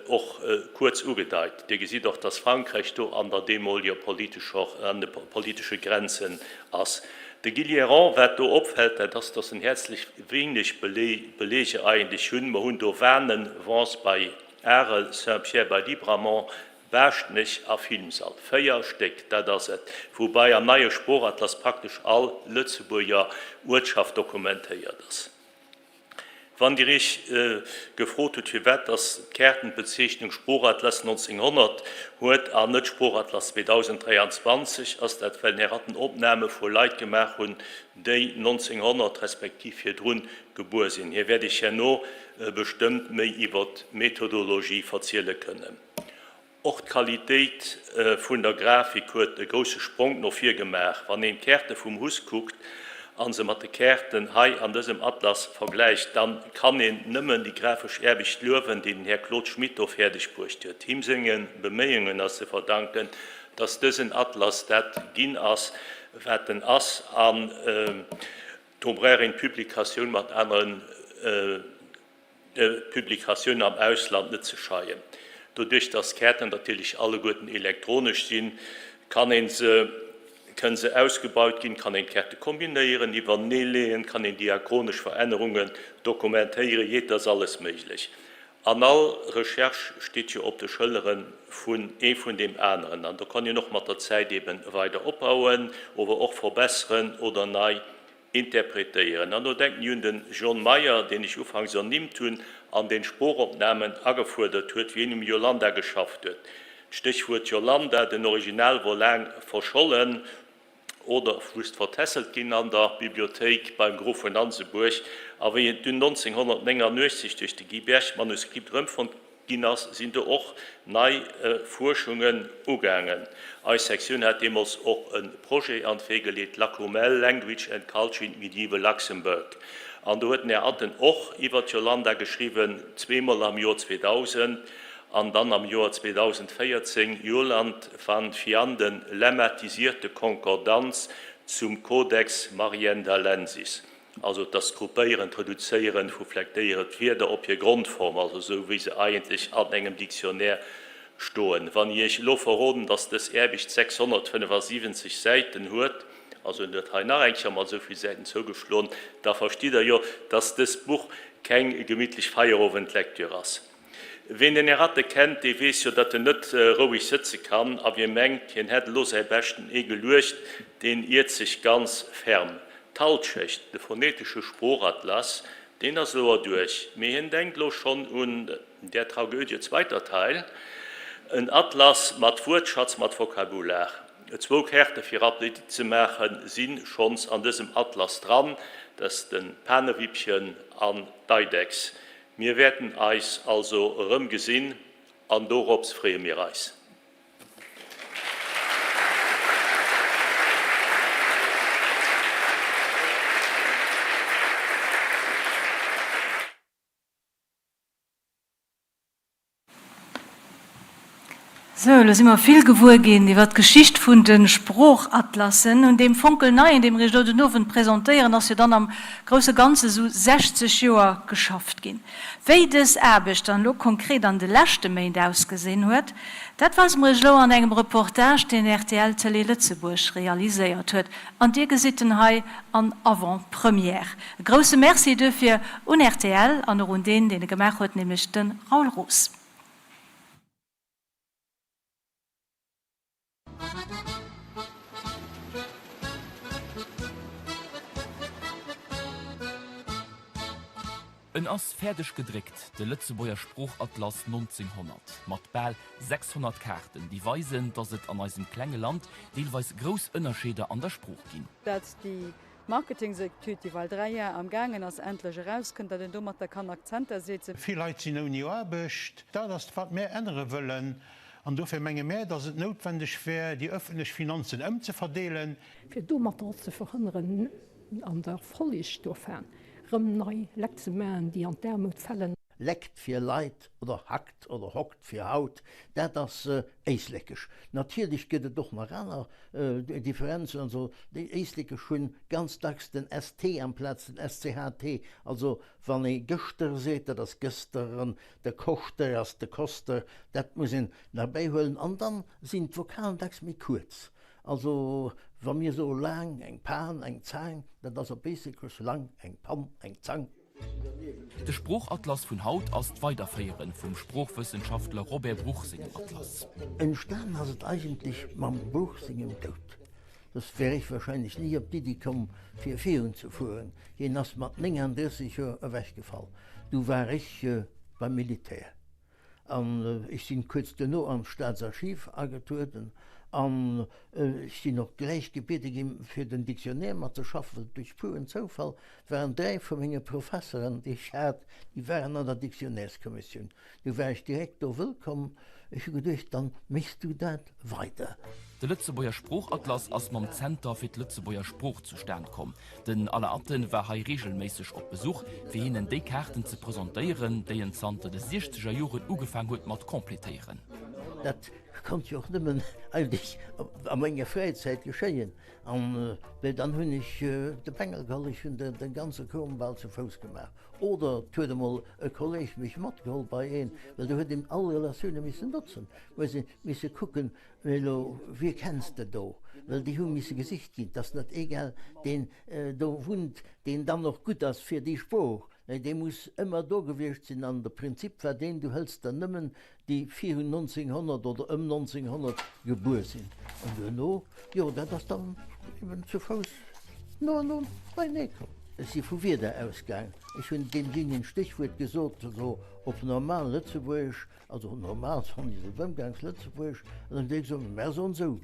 och kuerz ugedeit. Dir gesitt och, dass Frankräich do an der deemoliger politescher, an de politesche Grenzen ass. De Gilliéron, wat do opfält, dat ass, dass en häerzlech wéineg Belege eigentlech hunn. Mer hunn do Wanen, Vence bei Arel, Saint-Pierre bei Libramont, Baaschtnech a Filmsall, 4 Stéck, dat ass et, woubei am neie Sproochatlas praktesch all Lëtzebuerger Uertschaft dokumentéiert ass. Wann Dir Iech gefrot hutt, firwat dass d'Kaarten d'Bezeechnung Sproochatlas 1900 huet an net Sproochatlas 2023, ass dat well mir hatten Opname vu Leit gemaach hunn, déi 1900 respektiv virdrun gebuer sinn. Hie wäert Iech herno bestëmmt méi iwwer d'Methodologie verziele kënnen. Och d'Qualitéit vun der Grafik huet e grousse Spronk no vir gemaach. Wann een d'Kaarte vum Huss kuckt. a se mat de Kaarten hei an dësem Atlas vergläicht, dann kann een nëmmen déi grafesch Aarbecht luewen, déi den Här Claude Schmit do fäerdeg bruecht huet. Him senge Beméiungen ass ze verdanken, dass dësen Atlas dat ginn ass, wat en ass, an do brauch een d'Publikatioun mat aneren Publikatiounen am Ausland net ze scheien. Doduerch dass d'Kaarten natierlech alleguerten elektronesch sinn, kann ee se, kënne se ausgebaut ginn, kann een d'Kaarte kombinéieren, iwwerneeleeën, kann een diachronesch Verännerungen dokumentéieren, jee, et ass alles méiglech. An all Recherche steet jo op de Schëllere vun ee vun deem aneren. An do kann een och mat der Zäit eeben weider opbauen, ower och verbesseren oder nei interpretéieren. An do denken ech un den John Meyer, deen ech ufanks ernimmt hunn an deen Sproochopnamen agefuerdert huet, wéi en um Yolanda geschafft huet. D'Stéchwuert Yolanda, den Original wor laang verschollen oder just vertässelt ginn an der Bibliothéik beim Grof vun Ansebuerg, a wéi en dunn 1989 duerch de Guy Berg d'Manuskript erëmfonnt Ginn ass, sinn do och nei Fuerschungen ugaangen. Eis Sektioun hat deemools och e Projet an d'Wee geleet, La Courmelle, Language and Culture in Medieval Luxembourg. An do huet den Här Atten och iwwer d'Yolanda geschriwwen, zweemol am Joer 2000 an dann am Joer 2014, Joland van Vianden, lemmatisierte Konkordanz zum Codex Mariendalensis. Also et ass d'Gruppéieren, d'Reduzéieren vu flektéiere d'Wierder op hir Grondform, also esou wéi se eigentlech an engem Dictionnaire stoen. Wann ech Iech elo verroden, dass dës Aarbecht 675 Säiten huet, also en huet hei nach eng Kéier mat esou vill Säiten zougeschloen, da verstitt Der jo, dass dëst Buch keng gemittlech Feierowendlektür ass. Ween den Här Ratte kennt, dee weess jo, datt en net roueg sëtze kann, a wie mengt, hien hätt elo säi beschten Ee geluecht, deen iert sech ganz ferm. D'Halschecht, de phonetesche Sproochatlas, deen ass elo erduerch, mee hien denkt elo schonn un Der Tragödie zweiter Teil, en Atlas mat Wuertschatz, mat Vokabular. Zwou Kaarte fir Appetit ze maachen si schonns an dësem Atlas dran, dat ass de Panewippchen an d'Eidechs. Mir wäerten eis also erëm gesinn an dorops freeë mir eis. Sou, elo si mer vill gewuer ginn iwwer d'Geschicht vun de Sproochatlassen. Un deem fonkelneien, dee mir Iech elo den Owend presentéieren, ass jo dann am grousse Ganze esou 60 Joer geschafft ginn. Wéi dës Aarbecht dann elo konkret an de leschte Méint ausgesinn huet, dat weise mer Iech elo an engem Reportage, deen rtl Tëlee Lëtzebuerg realiséiert huet. An Dir gesitt en hei an Avant-Première. E grousse Merci duerfir un rtl an och un deen, deen e gemaach huet, nämlech de Raoul Roos. En ass fäerdeg gedréckt, de Lëtzebuerger Sproochatlas 1900, mat bal 600 Kaarten, déi weisen, datt et an eisem klenge Land deelweis grouss Ënnerscheeder an der Sprooch ginn. Dat déi Marketingsetüd, déi well 3 Jar am gaangen ass, endlech erauskënnt, datt een domatter kann Akzenter setzen. Vill Leit sinn ouni Aarbecht. Dat ass, wat mär ännere wëllen. An dofir menge mär, datt et noutwendeg wär, déi ëffentlech Finanzen ëmzeverdeelen. Fir domatter och ze verhënneren, an der Folleg dovaan rëm nei Lekt ze maachen, déi an d'Aarmut fällen. Leckt fir Leit oder hackt oder hockt fir haut, dat ass éislekesch. Natierlech gëtt et och nach aner Differenzen, also déi Éislekesch hunn ganz dacks den ST amplaz den SCHT, also wann ee gëschter seet, dat ass gëster, de Koschter ass de Koster, dat muss een nach bäihuelen. An dann sinn d'Vokalen dacks méi kuerz, also wa mir soe laang, eng Pan, eng Zaang, dat ass op Éislekesch lang, eng Pann, eng Zang. De Sproochatlas vun haut ass d'Weiderféiere vum Sproochwëssenschaftler Robert Bruch sengem Atlas. Entstan ass et eigentlech mam Bruch sengem Doud. Soss wär ech warscheinlech ni op d'Iddi komm, fir virun ze fueren. Hien ass mat 39 Joer ewechgefall. Du war ech beim Militär. An ech sinn kuerz duerno an d'Staatsarchiv agetrueden an ech sinn och gläich gebiede ginn, fir den Dictionnaire mat ze schaffen, well duerch puren Zoufall waren 3 vu menge Professeren, déi ech hat, déi waren an der Dictionnaireskommissioun. Du war ech direkt do wëllkomm. Ech hu geduecht, dann méchs du dat weider. De Lëtzebuerger Sproochatlas ass mam Zenter fir d'Lëtzebuerger Sprooch zustan komm. Den Alain Atten war hei reegelméisseg op Besuch, fir hinnen déi Kaarten ze presentéieren, déi en zanter de siechzeger Joren ugefaang huet mat completéieren. Dat konnt jo och nëmmen eigentlech a menger Fräizäit geschéien. An dann hunn ech de Bengel geholl, ech hunn de ganze Krom bal zu Fouss gemaach. Oder et huet emol e Kolleg mech matgeholl bei een, well do huet een all Relatioune missen notzen, huet ee misse kucken, elo wie kenns de do, well déi hu misse gesicht ginn. Et ass net egal, deen do wunnt, deen dann och gutt ass fir déi Sprooch, nee dee muss ëmmer do gewiescht sinn. An de Prinzip war deen, du hëls der nëmmen déi virun 1900 oder ëm 1900 gebuer sinn. An duerno, jo, dat ass dann eben zu Fouss no an no beienee komm. Ech si vu Wierder ausgaang. Ech hunn deem Ding en Stéchwuert gesot, esou op normal Lëtzebuergesch, also normal, soen ech, op Ëmgangslëtzebuergesch, an dann huet dee gesot, Mär soen esou.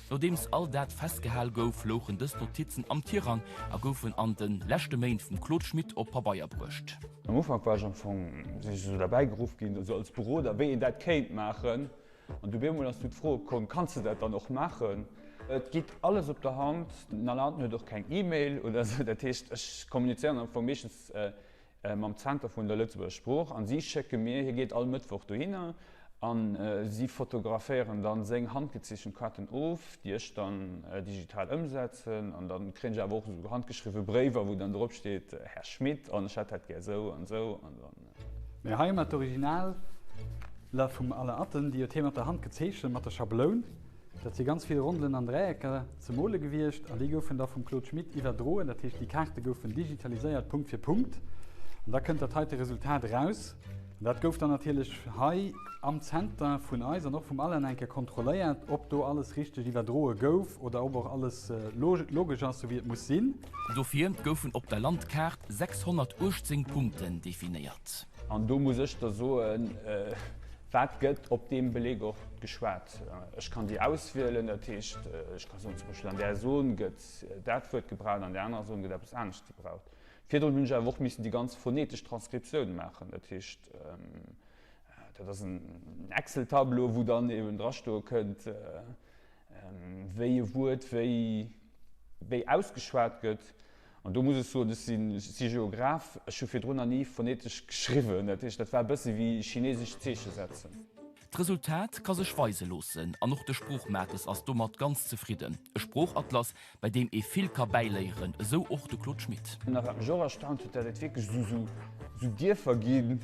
Nodeems all dat festgehal gouf, louchen dës Notizen am Tirang a goufen an de leschte Méint vum Claude Schmit op Pabeier bruecht. Am Ufank war ech am Fong, sinn ech esou derbäi geruff ginn, esou als Beroder, wéi een dat kéint maachen. An du op eemol ass du d'Fro opkomm, Kanns de dat dann och maachen? Et geet alles op der Hand. Den Alain Atten huet och keng E-Mail oder esou. Dat heescht, ech kommunizéieren am Fong meeschtens mam Zenter vun der Lëtzebuerger Sprooch an si schécke mir, hie geet all Mëttwoch dohinner an si fotograféieren dann seng handgezeechent Kaarten of, déi ech dann digital ëmsetzen an dann kréien ech awer och esou handgeschriwwe Bréiwer, wou dann drop steet, Här Schmit an ech hätt dat gär esou an esou an dann. Mee hei hu mer d'Originaler vum Alain Atten, déi huet hie mat der Hand gezeechent, mat der Schabloun. Dat si ganz vill Rondelen an Dräiecker ze mole gewiescht an déi goufen da vum Claude Schmit iwwerdroen. Dat heescht, déi Kaarte goufen digitaliséiert, Punkt fir Punkt. An da kënnt dat heite Resultat eraus. An dat gouf dann natierlech hei am Zenter vun eis an och vum Alain eng Kéier kontrolléiert, ob do alles richteg iwwerdroe gouf oder ob och alles logesch ass, sou wéi et muss sinn. Dofir goufen op der Landkaart 618 Punkten definéiert. An do muss ech da soen, Wat gëtt op deem Beleg och geschwat? Ech kann déi auswielen, dat heescht, ech ka soen, zum Beispill an där Zon gëtt dat Wuert gebraucht, an där anerer Zon gëtt eppes anescht gebraucht. Virdrun hunn ech awer och missen déi ganz phonetesch Transkriptioun maachen, dat heescht, dat ass en Excel-Tableau, wou dann eben drastoe kënnt, wéi e Wuert wéi wéi ausgeschwat gëtt. An do muss ech soen, ech sinn, ech si Geograph, ech hu virdrun nach ni phonetesch geschriwwen, dat heescht, dat war e bësse wéi chinesesch Zeeche setzen. D'Resultat ka sech weise loossen an och de Sproochmates ass domat ganz zefridden. E Sproochatlas, bei deem ee vill ka bäiléieren, esou och de Claude Schmit. A wat mech och erstaunt huet, dat et wierklech esou esou Dierfer ginn,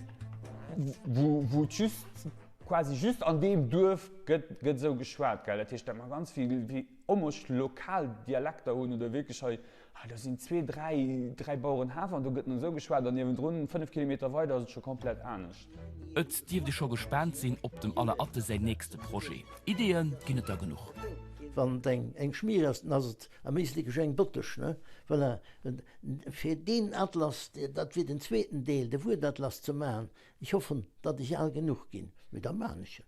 wou wou et just quasi just an deem Duerf gëtt gëtt esou geschwat, gell. Dat heescht, dat mer ganz vill vill almost lokal Dialekter hunn oder wierklech hei, hei do sinn zwee, dräi, dräi Bauerenhäff an do gëtt esou geschwat an niewendrun, 5 Kilometer weider ass et scho komplett anescht. Et dierft ee scho gespaant sinn op dem Alain Atten säin nächste Projet. Ideeë ginn et der genuch. Wann et eng eng Schmier ass, dann ass et am Éislek eng Bottesch, ne? Voilà. Fir deen Atlas, dat wier den zweeten Deel, de Wuertatlas ze maachen. Ech hoffen, datt ech al genuch ginn, mee da maachen ech en.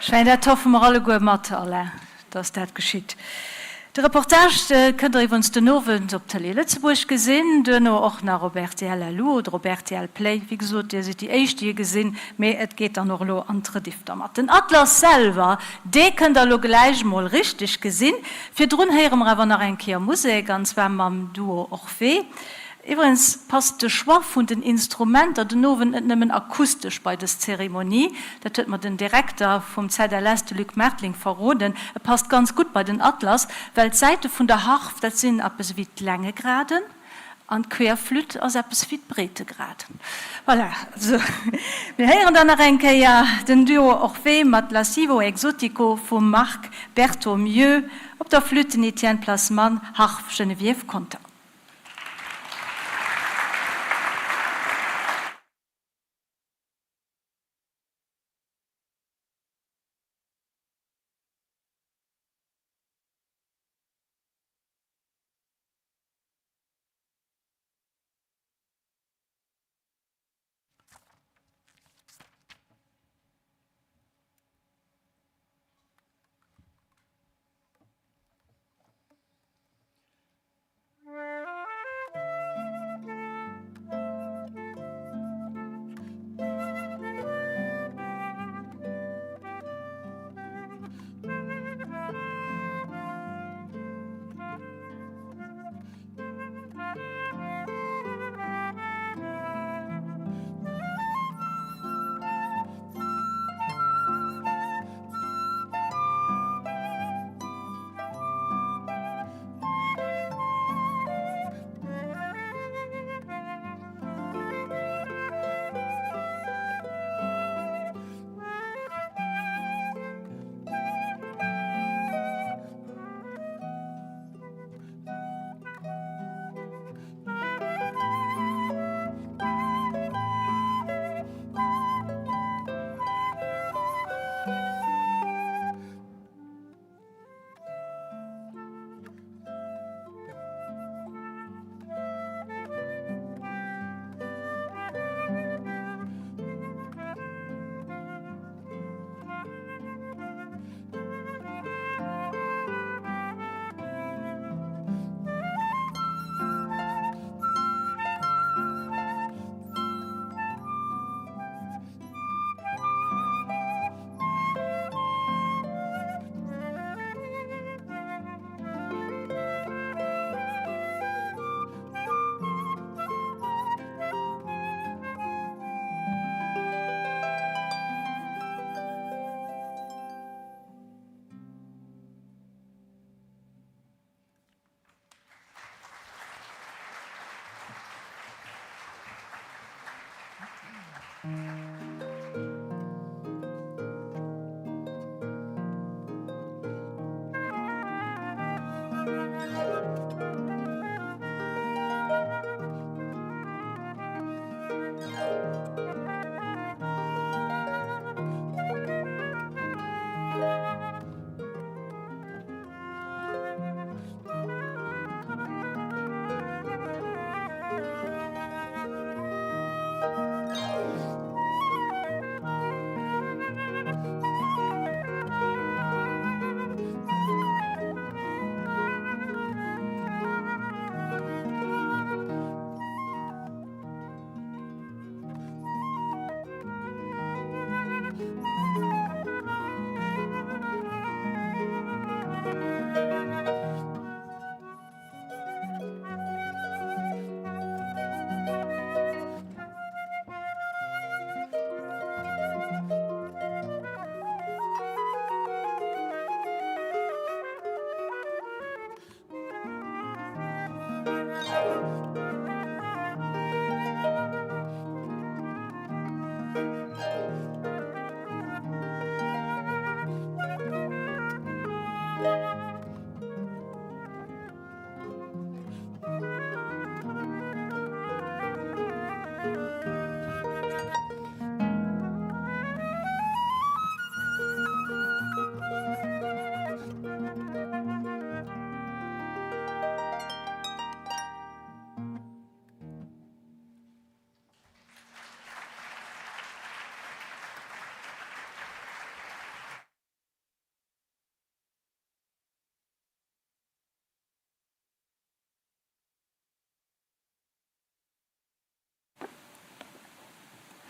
Schein, dat hoffe mer alleguer mat, Alain, dass dat geschitt. De Reportage kënnt der iwwerens den Owend op Tëlee Lëtzebuerg gesinn, duerno och nach op rtl LU oder op rtl Play. Wéi gesot, dir sidd déi éischt, déi e gesinn, mee et geet dann och elo an d'Rediff dermat. Den Atlas selwer, dee kënnt der elo gläich emol richteg gesinn. Virdrun héiere mer awer nach eng Kéier Musek, an zwar mam Duo Orphée. Iwwregens passt de Choix vun den Instrumenter den Owend net nëmmen akustesch bei dës Zeremonie, dat huet mer den Direkter vum ZLS, de Luc Mertling, verroden. E passt ganz gutt bei den Atlas, well d'Säite vun der Harf, dat sinn eppes ewéi d'Längegraden an d'Querflütt ass eppes ewéi d'Breetegraden. Voilà, sou, mir héieren dann nach eng Kéier den Duo Orphée mat Lascivo Exotico vum Marc Berthomieu, op der Flütt den Etienne Plasman, Harf Geneviève Conter.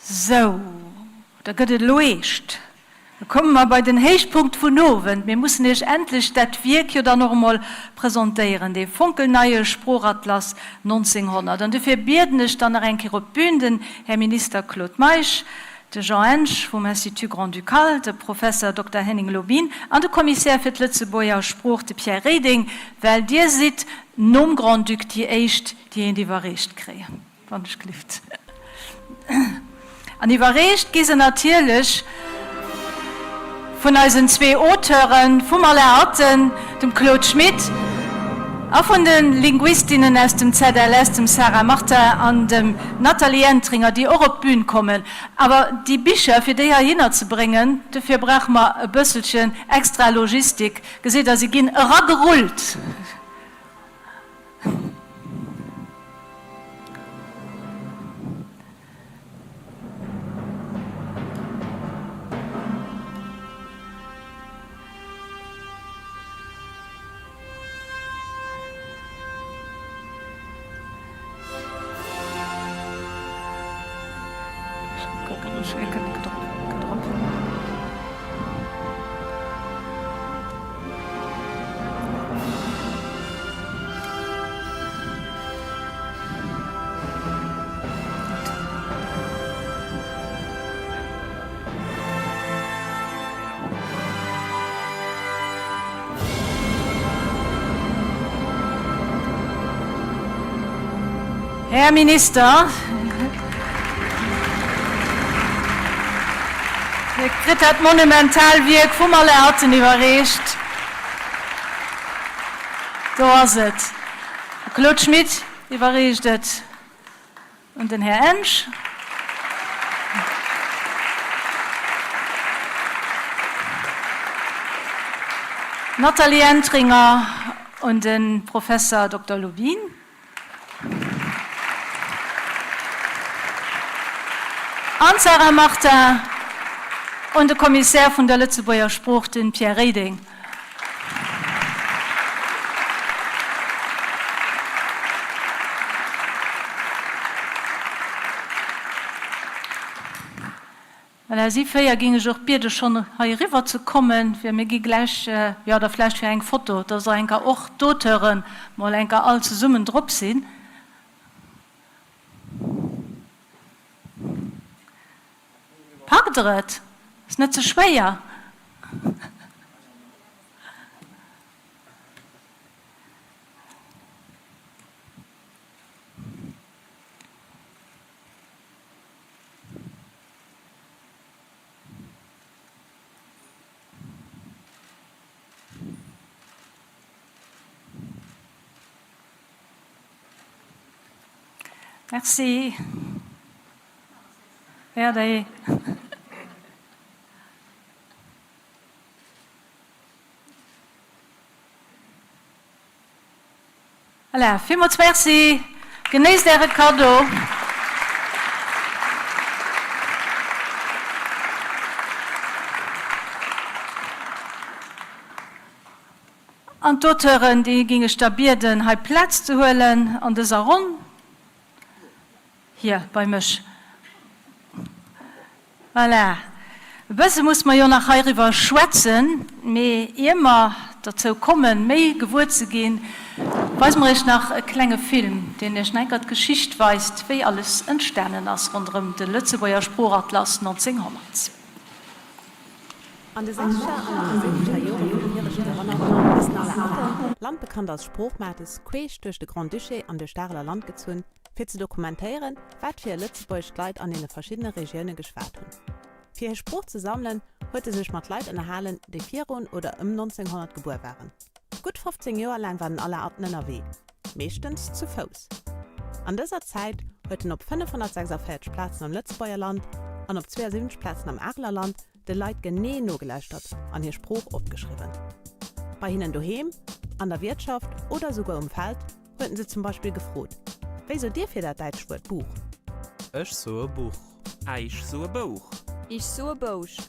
Sou, da gëtt et elo eescht. Da komme mer bei den Héichpunkt vun Owend. Mir mussen Iech endlech dat Wierk jo dann och emol presentéieren, dee fonkelneie Sproochatlas 1900. An dofir bieden ech dann nach eng Kéier op d'Bün den Här Minister Claude Meisch, de Jean Ensch vum Institut Grand-Ducal, de Professer Dokter Henning Lobin an de Kommissär fir d'Lëtzebuerger Sprooch, de Pierre Reding, well Dir sidd nom Grand-Duc déi éischt, déi eent iwwerreecht kréien. Wann ech glift. An iwwerreecht gi se natierlech vun eisen zwee Auteuren, vum Alain Atten, dem Claude Schmit a vun de Linguistinnen aus dem ZLS, dem Sarah Martin an dem Nathalie Entringer, déi och op d'Bün kommen. Awer déi Bicher, fir déi heihinner ze bréngen, dofir brauche mer e bësselchen extra Logistik. Gesitt Der, se ginn eragerullt. Här Minister, Dir kritt dat monumental Wierk vum Alain Atten iwwerreecht. Do ass et. De Claude Schmit iwwerreecht et un den Här Ensch. D'Nathalie Entringer un de Professer Dokter Lubin. An d'Sarah Martin un de Kommissär vun der Lëtzebuerger Sprooch, de Pierre Reding. Voilà, si 4 géing ech och biede schonn hei eriwwer ze kommen, fir mir gi gläich, jo, oder vläicht fir eng Foto, dass och enker och d'Auteure mol enker all zesummen drop sinn. Packt Der et? Ass net ze schwéier. Merci. Regardez. Voilà, villmools Merci. Genéisst Äre Kaddo. An d'Auteuren, déi géing ech da bieden, hei Plaz ze huelen an dëser Ronn. Hier bei mech. Voilà. E bësse muss mer jo nach heiriwwer schwätzen, mee ier mer derzou kommen, méi gewuer ze ginn, weise mer Iech nach e klenge Film, deen Iech nach enker d'Geschicht weist, wéi alles entstanen ass ronderëm de Lëtzebuerger Sproochatlas 1900. An de sechzeger an an de siwwenzeger Jore vum viregte Joerhonnert ass den Alain Atten, landbekannt als Sproochmates, queesch duerch de Grand-Duché an duerch d'Areler Land gezunn, fir ze dokumentéieren, wat fir e Lëtzebuergesch d'Leit an deene verschiddene Regioune geschwat hunn. Fir hir Sprooch ze sammelen, huet e sech mat Leit ënnerhalen, déi virun oder ëm 1900 gebuer waren. Gutt 15 Joer laang war den Alain Atten ënnerwee, meeschtens zu Fouss. An dëser Zäit huet en op 546 Plazen am Lëtzebuerger Land an op 72 Plazen am Areler Land de Leit genee nogelauschtert an hir Sprooch opgeschriwwen. Bei hinnen doheem, an der Wiertschaft oder esouguer um Feld huet en se zum Beispill gefrot, Wéi sot Dir fir dat däitscht Wuert Buch? Ech soe Buch. Äich soe Bouch. Ich soe Bouch.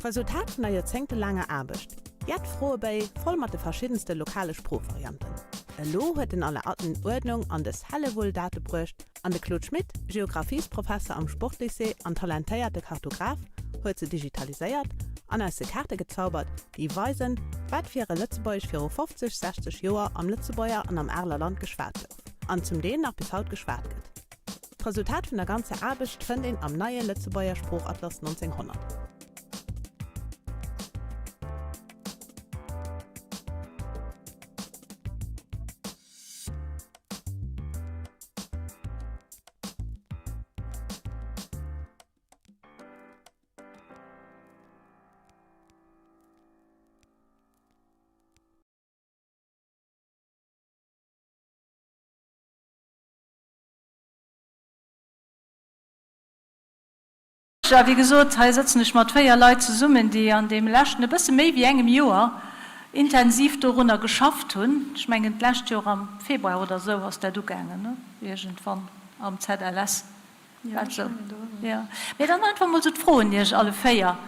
D'Resultat vun der joerzéngtelaanger Aarbecht, jett Froebéi voll mat de verschiddenste lokale Sproochvarianten. Elo huet den Alain Atten Uerdnung an dës Hellewull Date bruecht An de Claude Schmit, Geographiesprofesser am Sportlycée an talentéierte Kartograph, huet se digitaliséiert an aus se Kaarte gezaubert, déi weisen, wat fir e Lëtzebuergesch viru 50, 60 Joer am Lëtzebuerger an am Areler Land geschwat gouf an zum Deel nach bis haut geschwat gëtt. D'Resultat vun der ganzer Aarbecht fënnt een am neie Lëtzebuerger Sproochatlas 1900. A wéi gesot, hei sëtzen ech mat 4 Leit zesummen, déi an deem leschten e bësse méi wéi engem Joer intensiv dorunner geschafft hunn. Ech mengen, d'lescht Joer am Februar oder esou ass dat ugaangen, ne? Iergendwann am ZLS. War et esou? Jo. Mee dann einfach emol esou d'Fro un Iech alle 4,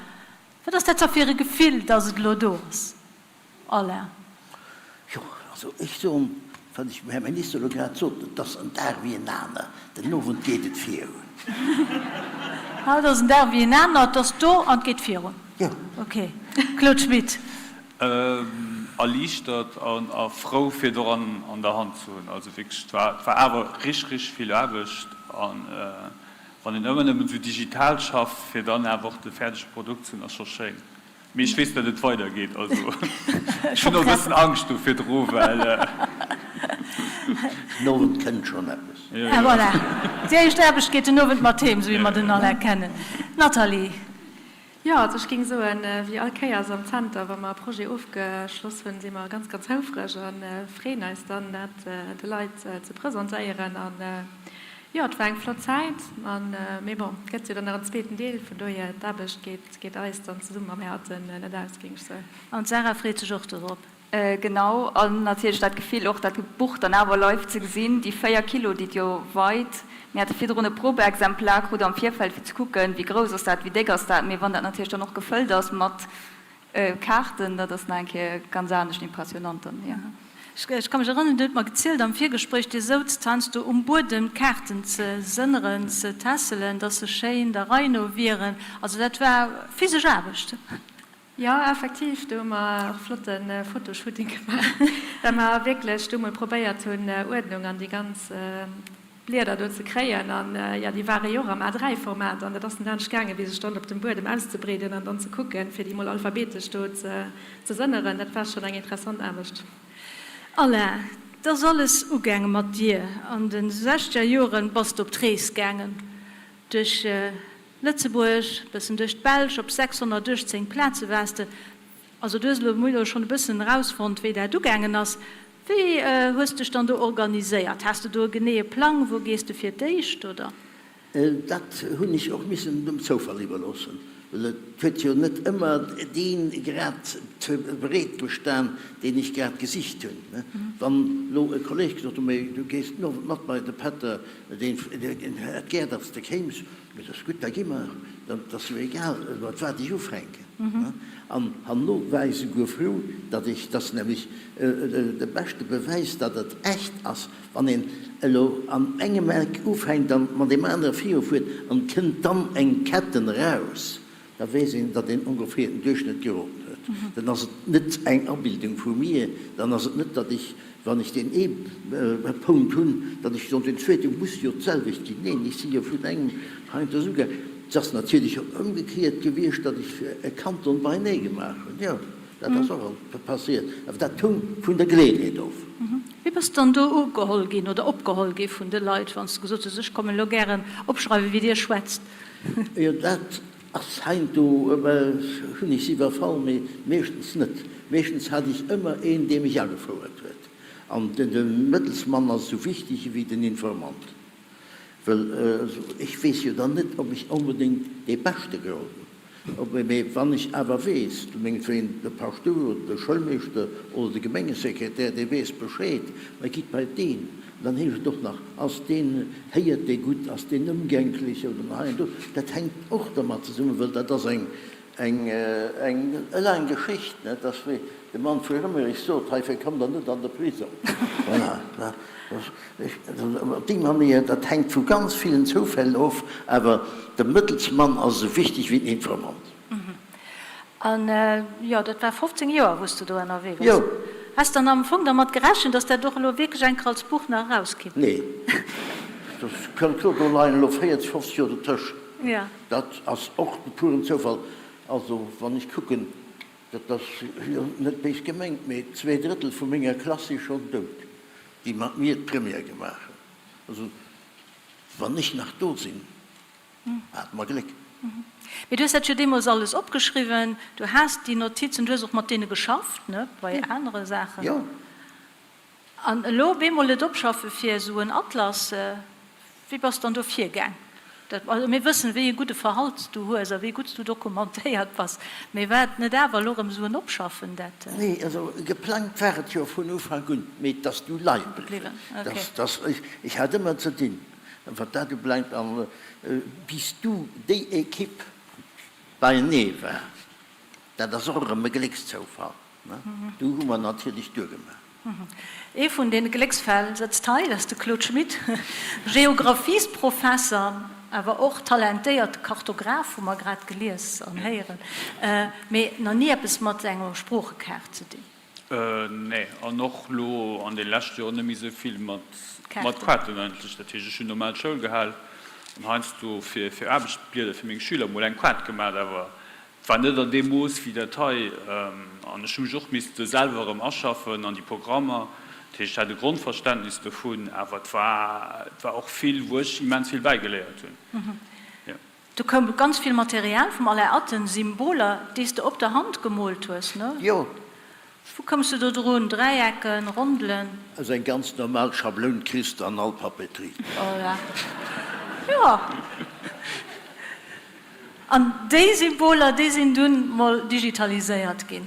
Wat ass dat da fir e Gefill, dass et elo do ass? Alain. Jo, also ech soen, wat ech dem Här Minister elo grad sot, et ass en Dag wéi en aner, den Owend geet et virun. Haut ass en Dag wéi en aner, et ass do an et geet virun. Jo. Ok. Claude Schmit. Erliichtert a frou fir et och an der Hand ze hunn. Also wierklech, et war, et war awer richteg, richteg vill Aarbecht an wann een ëmmer nëmmen esou digital schafft, fir dann awer och de fäerdege Produkt ze hunn, ass scho schéin. Mee ech weess, datt et weidergeet. Also ech hunn och e bëssen Angscht do virdru, well. Den Owend kënnt schonn eppes. Ah voilà, déi éischt Aarbecht geet den Owend mat heem, esou wéi mer den Alain kennen. Nathalie. Jo, also ech géing soen, wéi all Kéiers am Zenter, wa mer e Projet ofgeschloss hunn, si mer ganz, ganz houfreg a freeën eis dann, dat de Leit ze presentéieren. An jo, et war eng flott Zäit. An, mee bon, et gëtt jo dann nach en zweeten Deel, vun dohier, d'Aarbecht geet geet eis dann zesumme mam Här Atten net aus, géing ech soen. An d'Sarah freet sech och dorop. Genau, an natierlech dat Gefill och, dat Buch dann awer live ze gesinn, déi 4 Kilo, déi et jo weit. Mir hate virdrun e Probeexemplar krut am Virfeld, fir ze kucken, wéi grouss ass dat, wéi déck ass dat. Mee wann dat natierlech dann och gefëllt ass mat Kaarten, dat ass nach eng Kéier ganz anescht impressionant dann, jo. Ech ka mech erënneren, Dir hutt mer gezielt am Virgespréich, Dir souzt heiansdo um Buedem d'Kaarten ze sënneren, ze tässelen, dass se schéin der Rei no wieren. Also dat war physesch Aarbecht. Jo, effektiv, do hu mer och flotte Fotoshooting gemaach, well mer wierklech do mol probéiert hunn, Uerdnung an déi ganz Blieder do ze kréien. An jo, déi ware jo och am A3-Format an dat ass net anescht gaangen, wéi sech dann op dem Buedem auszebreeden an dann ze kucken, fir déi mol alphabetesch do ze sënneren. Dat war schonn eng interessant Aarbecht. Alain, 't ass alles ugaange mat dir. An de sechzeger Joren bass de op d'Rees gaangen, duerch Lëtzebuerg, bëssen duerch d'Belsch, op 618 Plaze waars de. Also du hues elo schonn e bëssen erausfonnt, wéi dat ugaangen ass. Wéi hues dech dann do organiséiert? Has de do e geneeë Plang, wou gees de fir d'éischt, oder? Dat hunn ech och missen dem Zoufall iwwerloossen, well et huet jo net ëmmer dee grad bereet gestan, deen ech grad gesicht hunn. Wann elo e Kolleg gesot huet, Mee du gees den Owend mat bei de Pätter, deen hätt gär, datt s de kéims, Mee dat ass gutt, da gi mer, dat ass jo egal, mat wat ech ufänken. An herno war ech souguer frou, datt ech, dat ass nämlech de beschte Bewäis, datt et echt ass, Wann een elo an engem Eck ufänkt an mat deem anere virufuert an et kënnt dann eng Ketten eraus, da weess een, datt een ongeféier den Duerchschnëtt geroden huet. Dann ass et net eng Abildung vu mir, dann ass et net, datt ech, wann ech deen ee Punkt hunn, datt ech soen, den zweete muss jo d'selwecht ginn. Neen, ech si jo vun engem heiansdo esouguer, et ass natierlech och ëmgekéiert gewiescht, datt ech e Kanton beinee gemaach hunn, jo. Dat ass och alt passiert, awer dat hung vun der Geleeënheet of. Wéi bass de dann do ugeholl ginn oder opgeholl gi vun de Leit, wann s de gesot hues, ech kommen elo gären opschreiwen, wéi dir schwätzt? Jo, dat ass heiansdo, hunn ech se iwwerfall, mee meeschtens net. Meeschtens hat ech ëmmer een, dee mech agefouert huet. An de Mëttelsmann ass esou wichteg ewéi den Informant. Well ech weess jo dann net, ob ech onbedéngt dee Beschte geholl hunn. Ob, mee wann ech awer weess, mengetwéien de Paschtouer oder de Schoulmeeschter oder de Gemengesekretär, dee weess Bescheed, da gitt bei deen. An dann heescht et och nach, ass deen, héiert dee gutt, ass deen ëmgänklech oder hei an do. Dat hänkt och dermat zesummen, well dat ass eng, eng, eng laang Geschicht, net? Dat ass wéi de Mann vu Rëmmerich sot, Heifir kommt Der net an de Prisong. Voilà. Op déi Manéier, dat hänkt vu ganz villen Zoufäll of, awer de Mëttelsmann ass esou wichteg wéi den Informant. An jo, dat war 15 Joer, wou s de do ënnerwee waars. Jo. Has dann am Fong dermat gerechent, datt dat och elo wierklech eng Kéier als Buch nach erauskitt? Nee. Dat kënnt elo, do leien elo 40, 50 Joer dertëscht. Jo. Dat ass och de puren Zoufall. Also, wann ech kucken, dat ass jo net béis gemengt, mee zweedrëttel vu menger Klass si schonn dout. déi mat mir d'Première gemaach hunn. Also wann ech nach do sinn, hate mer Gléck. Mee du hues dat jo deemools alles opgeschriwwen, du has déi Notizen, du hues och mat deene geschafft, ne, bei anere Saachen. Jo. An elo op eemol et opschaffe fir esou en Atlas, Wéi bass dann do virgaang? Dat, also mir wëssen, wéi e gudde Verhalt s du hues a wéi gutt s du dokumentéiert bass, mee war et net awer elo erëm esou en Opschaffen, dat. Nee, also geplangt war et jo vun Ufank un, mee et ass du leie bliwwen. Okay. Dass, ech hat ëmmer ze dinn, wat dat ubelaangt, an bis du déi Equipe beienee war, dat ass och erëm e Gléckszoufall. Du hu mer natierlech duergemaach. Ee vun deene Glécksfäll sëtzt hei, dat ass de Claude Schmit, Geographiesprofesser, awer och talentéierte Kartograph, hu mer grad gelies an héieren, mee nach ni eppes mat enger Sproochekaart ze dinn. Nee, an och lo an de leschte Joren net méi esou vill mat Kaarten eigentlech. Dat heescht, ech hunn normal Schoul gehal an heiansdo fir Aarbechtsblieder fir meng Schüler mol eng Kaart gemaat, awer Et war net an deem Mooss wéi dat hei. An ech hu mech och misste selwer erëm aschaffen an déi Programmer. Dat heescht, ech hat e Grondverständnis dovun, awer et war, et war och vill, wou ech immens vill bäigeléiert hunn. Jo. Do koum ganz vill Material vum Alain Atten, Symboler, déi s de op der Hand gemoolt hues, ne? Jo. Wou koums de do drun? Dräiecken, Rondelen? Also eng ganz normal Schabloun kriss de an all Papeterie. Voilà. Jo. An déi Symboler, déi sinn dunn mol digitaliséiert ginn.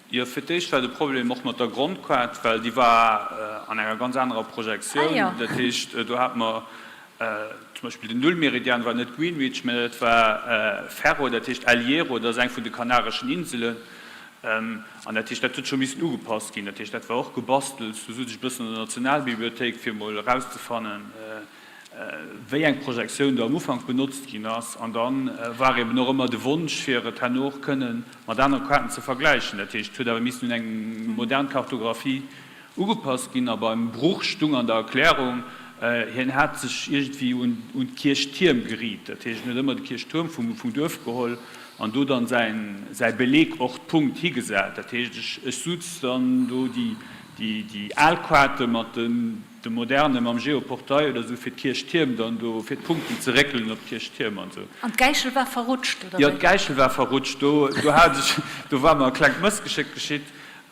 Jo, fir d'éischt war de Problem och mat der Grondkaart, well déi war an enger ganz anerer Projektioun. Dat heescht, do hate mer zum Beispill den Nullmeridian war net Greenwich, mä dat war Ferro, dat heescht El Hierro, dat ass eng vun de Kanareschen Inselen. An dat heescht, dat huet scho missen ugepasst ginn. Dat heescht, dat war och gebastelt. Do sot ech e bëssen an der Nationalbibliothéik, fir emol erauszefannen, wéi eng Projektioun do am Ufank benotzt ginn ass, an da war eben och ëmmer de Wonsch, fir et herno och kënne mat anere Kaarten ze vergläichen. Dat heescht, et huet awer missen un eng modern Kartographie ugepasst ginn. A beim Bruch stung an der Erklärung, hien hat sech iergendwéi un d'Kierchtierm geriit. Dat heescht, en huet ëmmer de Kierchtuerm vum Duerf geholl an do dann säi Beleg och d'Punkt higesat. Dat heescht, ech suz dann do déi al Kaarte mat den. De moderne mam Geoportail oder sou fir d'Kierchtierm dann do, fir d'Punkten ze réckelen op d'Kierchtierm an sou. An d'Gäichel war verrutscht, oder Jo, wéi? d'Gäichel war verrutscht. Do, do hat ech, do war mer e klengt Mëssgeschéck geschitt.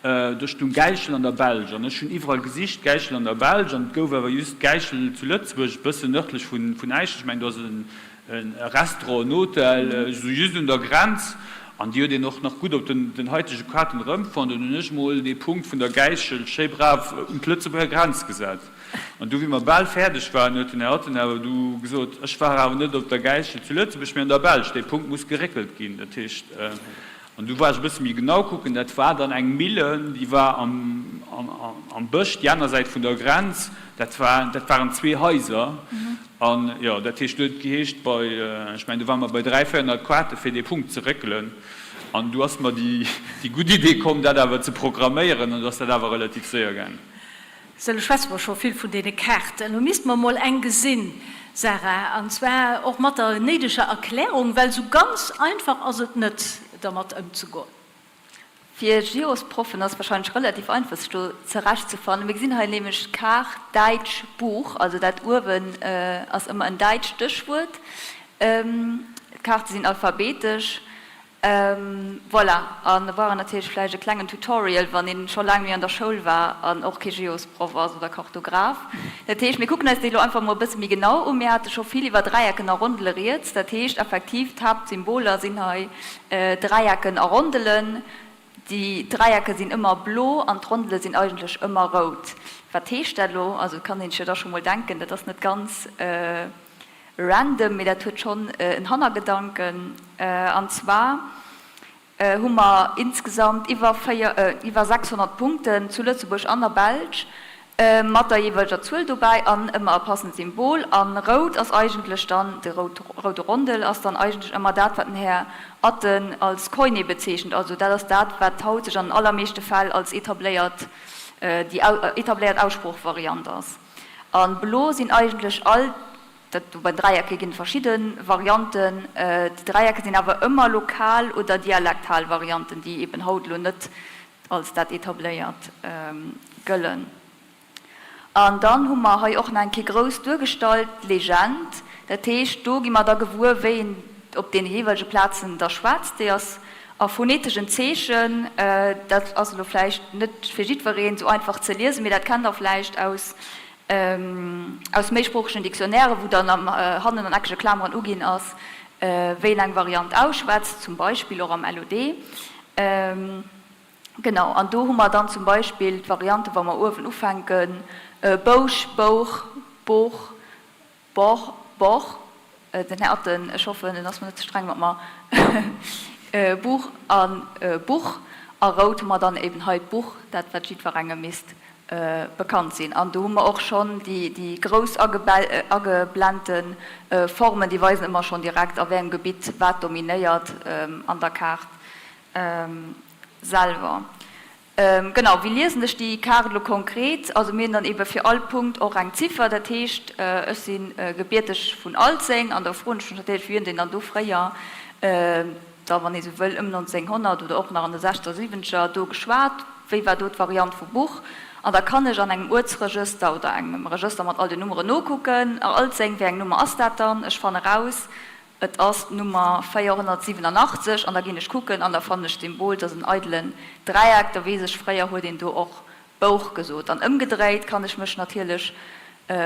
Do stung Gäichel an der Belsch an ech hunn iwwerall gesicht, Gäichel an der Belsch, an et gouf awer just Gäichel zu Lëtzebuerg, e bëssen nërdlech vun Äischen. Ech mengen, do ass e Restaurant, en Hotel, esou just un der Grenz, an déi huet een och nach gutt op den haitege Kaarten erëmfonnt. An hunn ech mol dee Punkt vun der Gäichel schéi brav un d'Lëtzebuerger Grenz gesat. An du, wéi mer bal fäerdeg waren, huet den Här Otten awer du gesot, ech war awer net op der Gäichel zu Lëtzebuerg, mee an der Belsch, dee Punkt muss geréckelt ginn. Dat heescht. An du war ech e bësse méi genau kucken, dat war dann eng Millen, déi war am Bësch, déi aner Säit vun der Grenz, dat war, dat waren zwee Haiser. An jo, dat heescht, du huet et geheescht bei, ech mengen, do ware mer bei 300, 400 Quarte fir dee Punkt ze réckelen. An du ass mer déi gutt Idee komm, dat awer ze programméieren, an du ass dat awer relativ séier gaangen. Sou, elo schwätze mer scho vill vun deene Kaarten. Elo misste mer emol eng gesinn, Sarah, an zwar och mat der néideger Erklärung, well sou ganz einfach ass et net, dermat ëmzegoen. Fir Geosproffen ass et wahrscheinlech relativ einfach, sech do zerechtzefannen. Mir gesinn hei nämlech d'Kaart Däitsch Buch, also dat uewen ass ëmmer en däitscht Stéchwuert. D'Kaarte sinn alphabetesch. Voilà, an da brauch een natierlech vläicht e klengen Tutorial, wann een scho laang méi an der Schoul war an och kee Geosproff ass oder Kartograf. Dat heescht, mir kucken eis déi elo einfach mol e bësse méi genau un. Mir hate scho vill iwwer Dräiecken a Rondele rieds. Dat heescht effektiv, d'Haaptsymboler sinn hei Dräiecken a Rondelen. Déi Dräiecke sinn ëmmer blo an d'Rondele sinn eigentlech ëmmer rout. Wat heescht dat elo? Also et kann een sech jo da scho mol denken, dat ass net ganz random, mee dat huet schonn en Hannergedanken. An zwar hu mer insgesamt iwwer iwwer 600 Punkten zu Lëtzebuerg an der Belsch mat der jeeweileger Zuel dobäi an ëmmer e passend Symbol. A rout ass eigentlech dann, de roude Rondel ass dann eigentlech ëmmer dat, wat den Här Atten als Koiné bezeechent. Also dat ass dat, wat haut sech an den allermeeschte Fäll als etabléiert, déi etabléiert Aussproochvariant ass. A blo sinn eigentlech all, dat do bei den Dräiecke ginn et verschidde Varianten, déi Dräiecke sinn awer ëmmer lokal oder dialektal Varianten, déi eben haut elo net als dat etabléiert gëllen. An dann hu mer hei och nach eng Kéier grouss duergestallt, d'Legend. Dat heescht, do gi mer da gewuer, wéi een op deene jeeweilege Plazen da schwätzt. Déi ass a phoneteschen Zeechen. Dat ass elo vläicht net fir jiddwereen esou einfach ze liesen, mee dat kennt Der vläicht aus aus méisproochegen Dictionnairen, wou dann hannen an eckege Klameren uginn ass, wéi een eng Variant ausschwätzt, zum Beispill och am LOD. Genau, an do hu mer dann zum Beispill d'Variante wa mer uewen ufänken, Bousch, Bouch, Booch, Bor, Bor, den Här Atten, ech hoffen, en ass mer net ze streng mat mer, Buch a Buch. A rout hu mer dann eben hei d'Buch, dat wat jiddwerengem misst bekannt sinn. An do hu mer och schonn déi grouss ageblennte Formen, déi weisen ëmmer schonn direkt, a wéi engem Gebitt wat dominéiert an der Kaart selwer. Genau, wéi liesen ech déi Kaart elo konkret? Also mir hunn dann ebe fir all Punkt och eng Ziffer, dat heescht ech si gebierteg vun Alzeng an da froen ech mech natierlech, wéi hunn déi dann do fréier da wann ee sou wëll ëm 1900 oder och nach an de sechzeger, siwwenzeger do geschwat, wéi war do d'Variant vu Buch? An da kann ech an engem Uertsregëster oder engem Regëster mat all den Nummeren nokucken, a Alzeng, wéi eng Nummer ass dat dann? Ech fanne raus, Et ass d'Nummer 487 an da ginn ech kucken an da fannen ech d'Symbol, dat ass en eidelen Dräieck, da weess ech, fréier huet een do och Bouch gesot. An ëmgedréit kann ech mech natierlech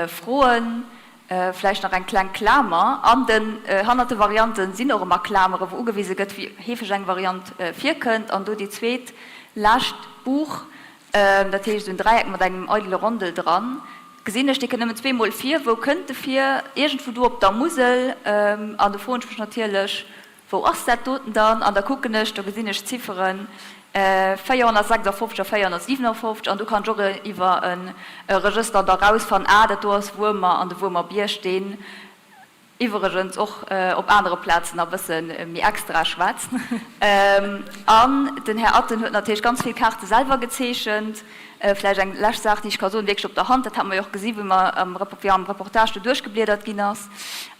froen, vläicht nach eng kleng Klamer, an den, hannert de Variante sinn och ëmmer Klamere wou ugewise gëtt, wéi heefeg eng Variant virkënnt, an do déi zweet lescht Buch, Dat heescht, esou en Dräieck mat engem eidele Rondel dran, gesinn ech, dee kënnt nëmmen zweemol vir. Wou kënnt e vir? Iergendwou do op der Musel. An do froen ech mech natierlech, Wou ass dat doten dann? An da kucken ech, do gesinn ech d'Zifferen 456 a 457. An do kann ech och iwwer e Regëster da rausfannen, Ah, dat do ass Wuermer an de Wuermerbierg, deen iwwregens och op anere Plazen a bësse méi extra schwätzt. An den Här Atten huet natierlech ganz vill Kaarte selwer gezeechent. Vläicht eng lescht Saach, déi ech ka soen, wierklech op der Hand, dat hate mer jo och gesi wéi mer am wéi am Reportage do duerchgebliedert ginn ass.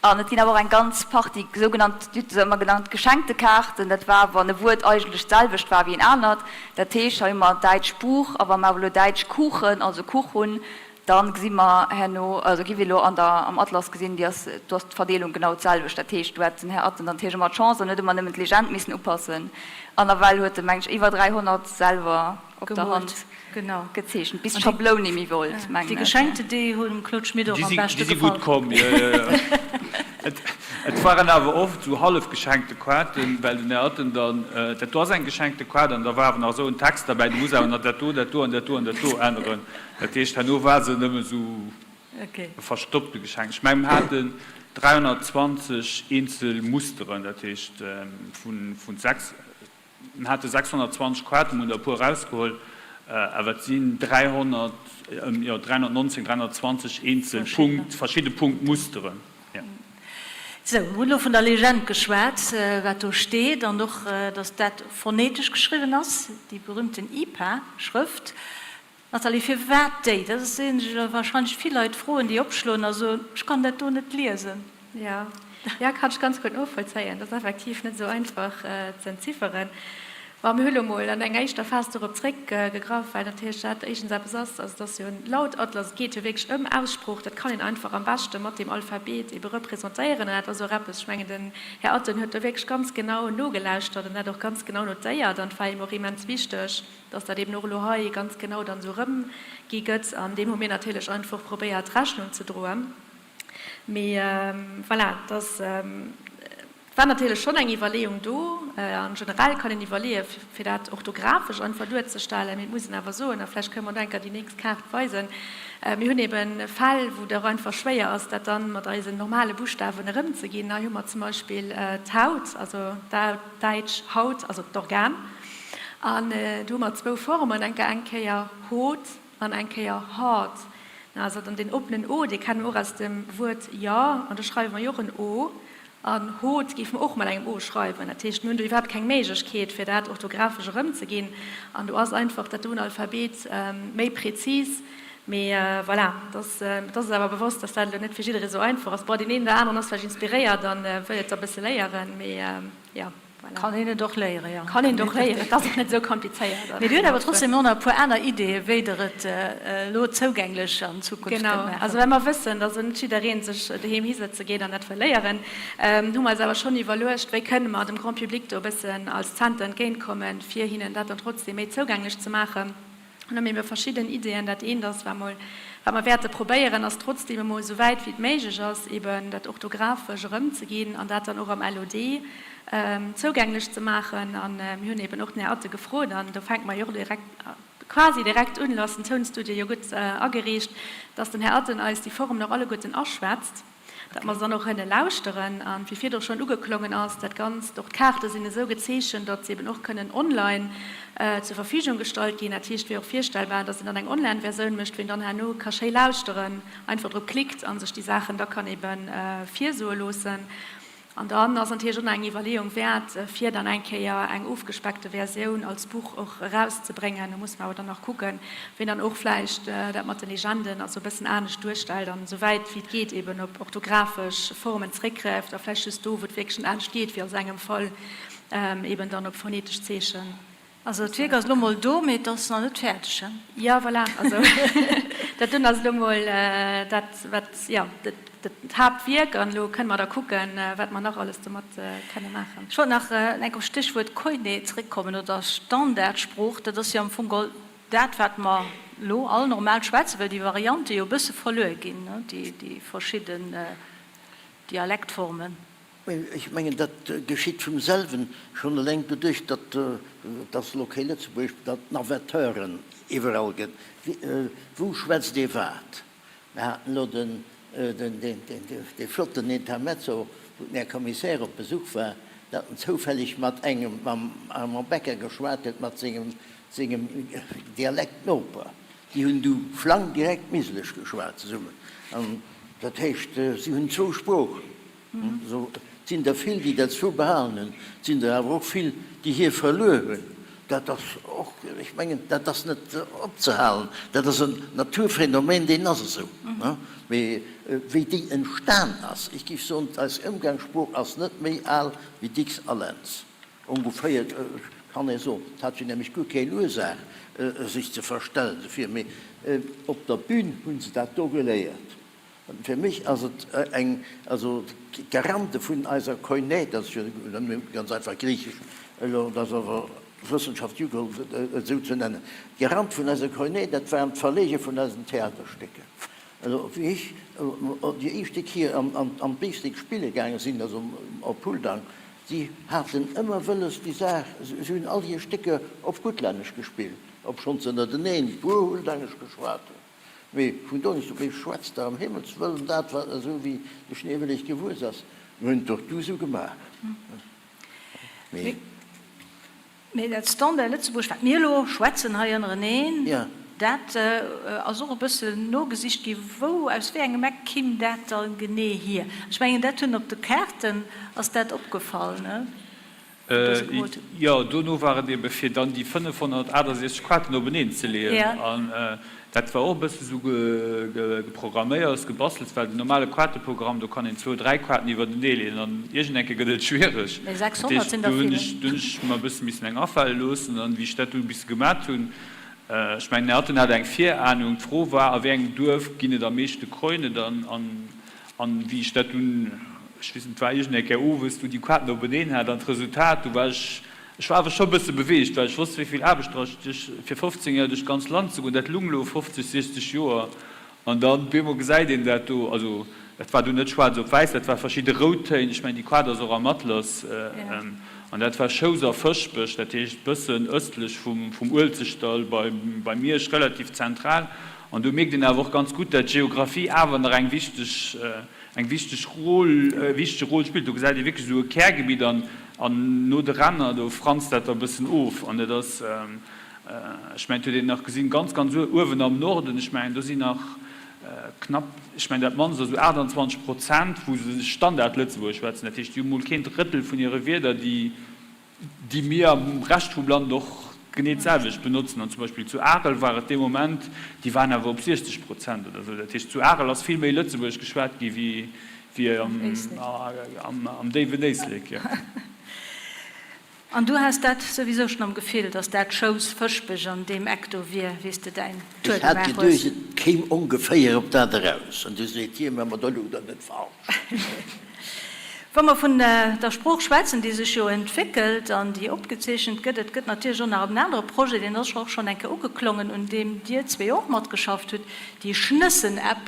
An et ginn awer och eng ganz Partie sougenannt, Dir hutt se ëmmer genannt, geschenkte Kaarten. Dat war, wann e Wuert eigentlech d'selwecht war wéi en anert. Dat heescht, hei hu mer däitsch Buch, a wa mer awer elo däitsch Kuchen, also Kuch hunn,. Da gesi mer herno, also gi wir elo an der, am Atlas gesinn, déi ass, do ass d'Verdeelung genau d'selwecht. Dat heescht, do hat den Här Atten dann natierlech ëmmer d'Chance an huet ëmmer nëmmen d'Legend missen upassen. An nawell huet e, meng ech, iwwer 300 selwer op der Hand gezeechent, bis d'Schabloun némmi wollt, mengen ech. Déi Geschenkte, déi hunn dem Claude Schmit och am beschte gefall. Déi si gutt komm, jo, jo, jo. Et waren awer oft esou hallef geschenkte Kaarten, well den Här Atten dann, dat do ass eng geschenkte Kaart, an da war awer nach esou en Text derbäi, du muss awer nach dat do, dat do an dat do an dat do änneren. Dat heescht, herno war se nëmme esou e verstoppte Geschenk. Ech mengen, mir haten 320 eenzel Musteren, dat heescht vu 6, mir hate 620 Kaarten, mir hunn der e puer erausgeholl, awer et sinn 300, jo 319, 320 eenzel Punkt, verschidde Punktmusteren. Sou, mir hunn elo vun der Legend geschwat, wat do steet an och, datt dat phonetesch geschriwwen ass, déi berühmten IPA-Schrëft. Nathalie, firwat déi? Dat ass een, dee sech wahrscheinlech vill Leit froen, déi opschloen a soen, ech kann dat do net liesen. Jo, jo, kann ech ganz gutt novollzéien. Dat ass effektiv net esou einfach ze entzifferen. Bon, mir hu lo mol an enger éischter Phas dorop zréckgegraff, well natierlech dat éischtens eppes ass, also et ass jo en Lautatlas, et geet jo wierklech ëm Aussprooch, dat kann een einfach am beschte mat deem Alphabet ebe representéieren. An dat ass och eppes, ech mengen, den Här Atten huet do wierklech ganz genau nogelauschtert an dat och ganz genau notéiert an et war him och immens wichteg, dass dat eben och elo hei ganz genau dann esou erëmgi gëtt, an deem hu mir natierlech einfach probéiert Rechnung ze droen. Mee voilà, dass war natierlech schonn eng Iwwerleeung do. An generell kann een iwwerleeën, fir dat orthografesch einfach duerzestellen. Mee et muss een awer soen, a vläicht kënne mer do eng Kéier déi nächst Kaart weisen, mir hunn eben Fäll, wou et och einfach schwéier ass, dat dann mat eisen normale Buschtawen erëmzeginn. Hei hu mer zum Beispill d'Haut, also däitsch Haut, also d'Organ. An do hu mer zwou Formen, eng eng Kéier hot an eng Kéier hât. Also dann deen oppenen O, dee kenne mer och aus dem Wuert ja, an do schreiwe mer jo och en O. An hot géife mer och mat engem O schreiwen. Dat heescht, mir hunn do iwwerhaapt keng Méiglechkeet, fir dat orthografesch erëmzeginn. An do ass einfach dat doen Alphabet méi prezis. Mee voilà, et ass, et ass awer bewosst, dass dat elo net fir jidderee sou einfach ass. Bon, deen een oder aneren ass vläicht inspiréiert a wëll et da bësse léieren, mee jo. Voilà. Kann een et och léieren, jo. Kann een et och léieren, et ass och net esou komplizéiert. Mee Dir hutt awer trotzdem och nach e puer aner Ideeë wéi Der et elo zougänglech an Zukunft kënnt Genau, maachen. also well mer wëssen, dass net jidderee sech doheem hisëtze geet an dat wëll léieren, hu mer eis awer schonn iwwerluecht, wéi kënne mer dem Grand public do e bëssen als Zenter entgéintkommen, fir hinnen dat dann trotzdem méi zougänglech ze maachen. An hu mir verschidden Ideeën. Dat eent ass, wat mer, wat mer wäerte probéieren, ass trotzdeem emol esou wäit wéi et méiglech ass, eben dat orthografesch erëmzeginn an dat dann och am LOD zougänglech ze maachen. A mir hunn eben och den Här Atte gefrot, an do fänke mer jo och direkt, quasi direkt un, elo ass den Tounstudio jo gutt ageriicht, dass den Här Atten eis déi Formen och alleguerten aschwätzt. datt mer se dann och kënne lauschteren. An wéi virdru schonn ugeklongen ass, dat Ganzt, och d'Kaarte sinn esou gezeechent, datt se eben och kënnen online zur Verfügung gestallt ginn. Dat heescht, et wier och virstellbar, datt een dann eng Online-Versioun mécht, wou een dann herno ka schéi lauschteren, einfach drop klickt a sech déi Saachen da kann ebe virsoe loossen. An dann ass natierlech och nach eng Iwwerleeung wäert, fir dann eng Kéier eng ofgespeckte Versioun als Buch och erauszebréngen. Do muss mer awer dann nach kucken, wéi dann och vläicht dat mat de Legenden also e bëssen anescht duerstellt an esou wäit wéi et geet eben op orthografesch Formen zréckgräift a vläicht just do, wou et wierklech net anescht geet, wéi a sengem Fall eben dann op phonetesch Zeechen. Also d'Wierk ass elo mol do, mee et ass nach net fäerdeg, hein? Jo, voilà, also dat dunn ass elo mol dat, wat, jo, dat Haaptwierk an elo kënne mer da kucken, wat mer nach alles domat kënne maachen. Ech wollt nach eng Kéier op d'Stéchwuert Koiné zréckkommen oder Standardsprooch. Dat ass jo am Fong geholl dat, wat mer elo all normal schwätzen, well déi Variante jo e bësse verluer ginn, déi verschidden Dialektformen. Ech mengen, dat geschitt vum selwen, schonn eleng doduerch, datt, et ass elo kee Lëtzebuergesch, datt Navetteuren iwwerall gëtt. Wou schwätzt ee wat? Mir haten elo den, dee flotten Intermezzo, wou den Här Commissaire op Besuch war, datt en zoufälleg mat engem, mam Armand Becker geschwat huet, mat sengem, sengem Dialektnoper. Déi hunn du flang direkt Miselesch geschwat zesummen. An dat heescht, si hunn zwou Sproochen. Et sinn der vill, déi dat zwou behalen hunn, et sinn der awer och vill, déi hir verluer hunn. Dat ass och, ech mengen, dat ass net opzehalen, dat ass en Naturphänomen, deen ass esou. Mee wéi déi entstan ass, ech géif soen, eis Ëmgangssprooch ass net méi al wéi Dicks a Lentz. Ongeféier. Kann ee soen. Et hat jo nämlech guer keng Ursaach, sech ze verstellen dofir. Mee op der Bühn hu se dat do geléiert. Fir mech ass et eng, also d'Garante vun eiser Koinè, dat ass jo ganz einfach Griichesch, elo, dat ass awer wëssenschaftlech ugeholl, et esou ze nennen, d'Garante vun eiser Koinè, dat waren d'Verleege vun eisen Theaterstécker. Also wéi ech déi éischte Kéier an d'Éislek spille gaange sinn, also op Huldang, si haten ëmmer wëlles déi Saach, si hunn all hir Stécker op Guttlännesch gespillt, obschonns se ënnerteneen e puer Huldangesch geschwat hunn. Mee vun do nicht, mee schwätzt der am Himmels wëllen dat, wat esou wéi de Schneewelleg gewuess ass. Mir hunn et och du esou gemaach. Mee. Mee dat Standard Lëtzebuerg, wat mir elo schwätzen hei ënnereneen, dat ass och e bëssen nogesicht gi, wou, aus wéi engem Eck kimm dat da genee hier? Ech mengen, dat hunn op de Kaarten ass dat opgefall, ne? Jo, dono war et ebe fir dann déi 568 Quaten openeen ze leeën. An dat war och e bësse sou geprogramméiert, gebastelt, well den normale Quateprogramm, do kann een zwou, dräi Quaten iwwertenee leeën an iergend eng Kéier gëtt et schwiereg. Dat heescht, do hunn ech, do hunn ech mer e bësse missen eng afale loossen. An wéi ech dat du e bisse gemat hunn, ech mengen, den Här Atten hat eng Viranung, d'Fro war, a wéi engem Duerf ginn et am meeschte Koine dann? An wéi ech dat dunn, ech weess net, et war iergend eng Kéier owes, du déi Quaten openeen hat an d'Resultat, du war ech, ech war awer scho e bësse beweegt, well ech wosst, wéi vill Aarbecht dra stécht, fir 15 Joer duerch d'ganz Land ze goen. Dat lung elo 50, 60 Joer. An dann op eemol gesäit een dat do, also dat war dunn net schwaarz op wäiss, dat war verschidde Routtéin, ech mengen, déi Quat ass och am Atlas, an dat war Schous a Fëschbech, dat heescht bëssen ëstlech vum Uelzechtdall bei Miersch, relativ zentral. An do mierkt een awer och ganz gutt, dat d'Geographie awer nach eng wichteg, eng wichteg Rôle, e wichtege Rôle spillt. Do gesäit ee wierklech esou e Kärgebitt an, an no de Ränner, do franzt dat da e bëssen of. An et ass, ech mengen, et huet een nach gesinn, ganz, ganz uewen am Norden, ech mengen, do sinn nach knapp, ech mengen, dat mannst ass esou 28 Prozent, wou se Standard-Lëtzebuergesch schwätzen. Dat heescht, déi hu mol keen Drëttel vun hire Wierder, déi, déi mir am Rescht vum Land och genee d'selwecht benotzen. An zum Beispill zu Arel war et dee Moment, déi waren awer op 60 Prozent oder esou. Dat heescht, zu Arel ass vill méi Lëtzebuergesch geschwat gi wéi am déiwen Éislek. Jo. An du has dat souwisou schonn am Gefill, datt dat Schous Fëschbech an deem Eck do wier, wéi s de däin Tour Ech hat gemaach hues? geduecht, et kéim ongeféier op dat eraus. An du seet hie mer, Ma da louch der net falsch. Wa mer vun der Sprooch schwätzen, déi sech jo entwéckelt an déi opgezeechent gëtt, et gëtt natierlech och nach en anere Projet, deen ass och schonn eng Kéier ugeklongen, un deem Dir zwee och matgeschafft hutt, déi Schnëssen-App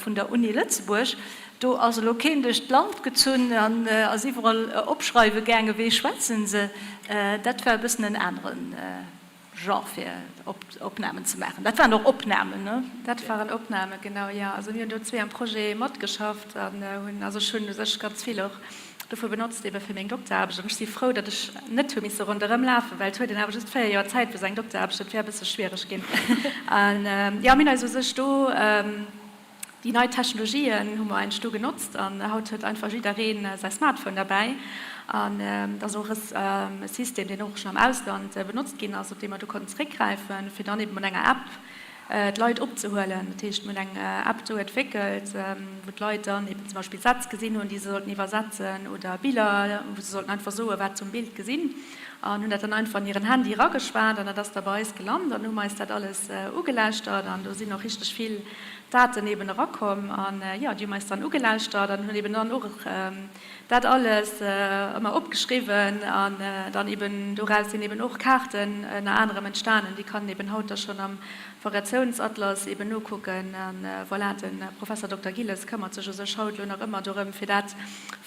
vun der Uni Lëtzebuerg. Do ass elo keen duerch d'Land gezunn an ass iwwerall opschreiwe gaangen, wéi schwätzen se. Dat war e bëssen en aneren. Genre fir Opnamen ze maachen. Dat waren och Opnamen, ne? Dat waren Opnamen, genau, jo. Also mir hunn do zwee am Projet matgeschafft an hunn, also ech hunn u sech ganz vill och dovu benotzt ebe fir meng Dokteraarbecht. An ech si frou, datt ech net hu misse ronderëm lafen, well et huet een awer just 4 Joer Zäit fir sou eng Dokteraarbecht, dat wär e bësse schwiereg ginn. An jo, mir hunn eis u sech do, Déi nei Technologien hu mer eigentlech do genotzt an haut huet einfach jidderee säi Smartphone derbäi. An dat ass och e System, deen och schonn am Ausland benotzt ginn ass, op dee mer do konnten zeréckgräifen, fir dann eben mat enger App d'Leit opzehuelen. Dat heescht, mir hunn eng App do entwéckelt, wou d'Leit dann eben zum Beispill Sätz gesinn hunn, déi se sollten iwwersetzen oder Biller, wou se sollten einfach soen, wat se um Bild gesinn. An hunn dat dann einfach an hiren Handy erageschwat an dat ass da bei eis gelant an hu mer eis dat alles ugelauschtert an do sinn och richteg vill Daten eben erakomm an jo, déi hu mer eis dann ugelauschtert an hunn eben dann och dat alles ëmmer opgeschriwwen an dann eben doraus sinn eben och Kaarten ënner anerem entstanen, déi kann een eben haut da schonn am Variatiounsatlas eben nokucken an voilà, de Professor Dokter Gilles këmmert sech u sech haut elo nach ëmmer dorëm fir dat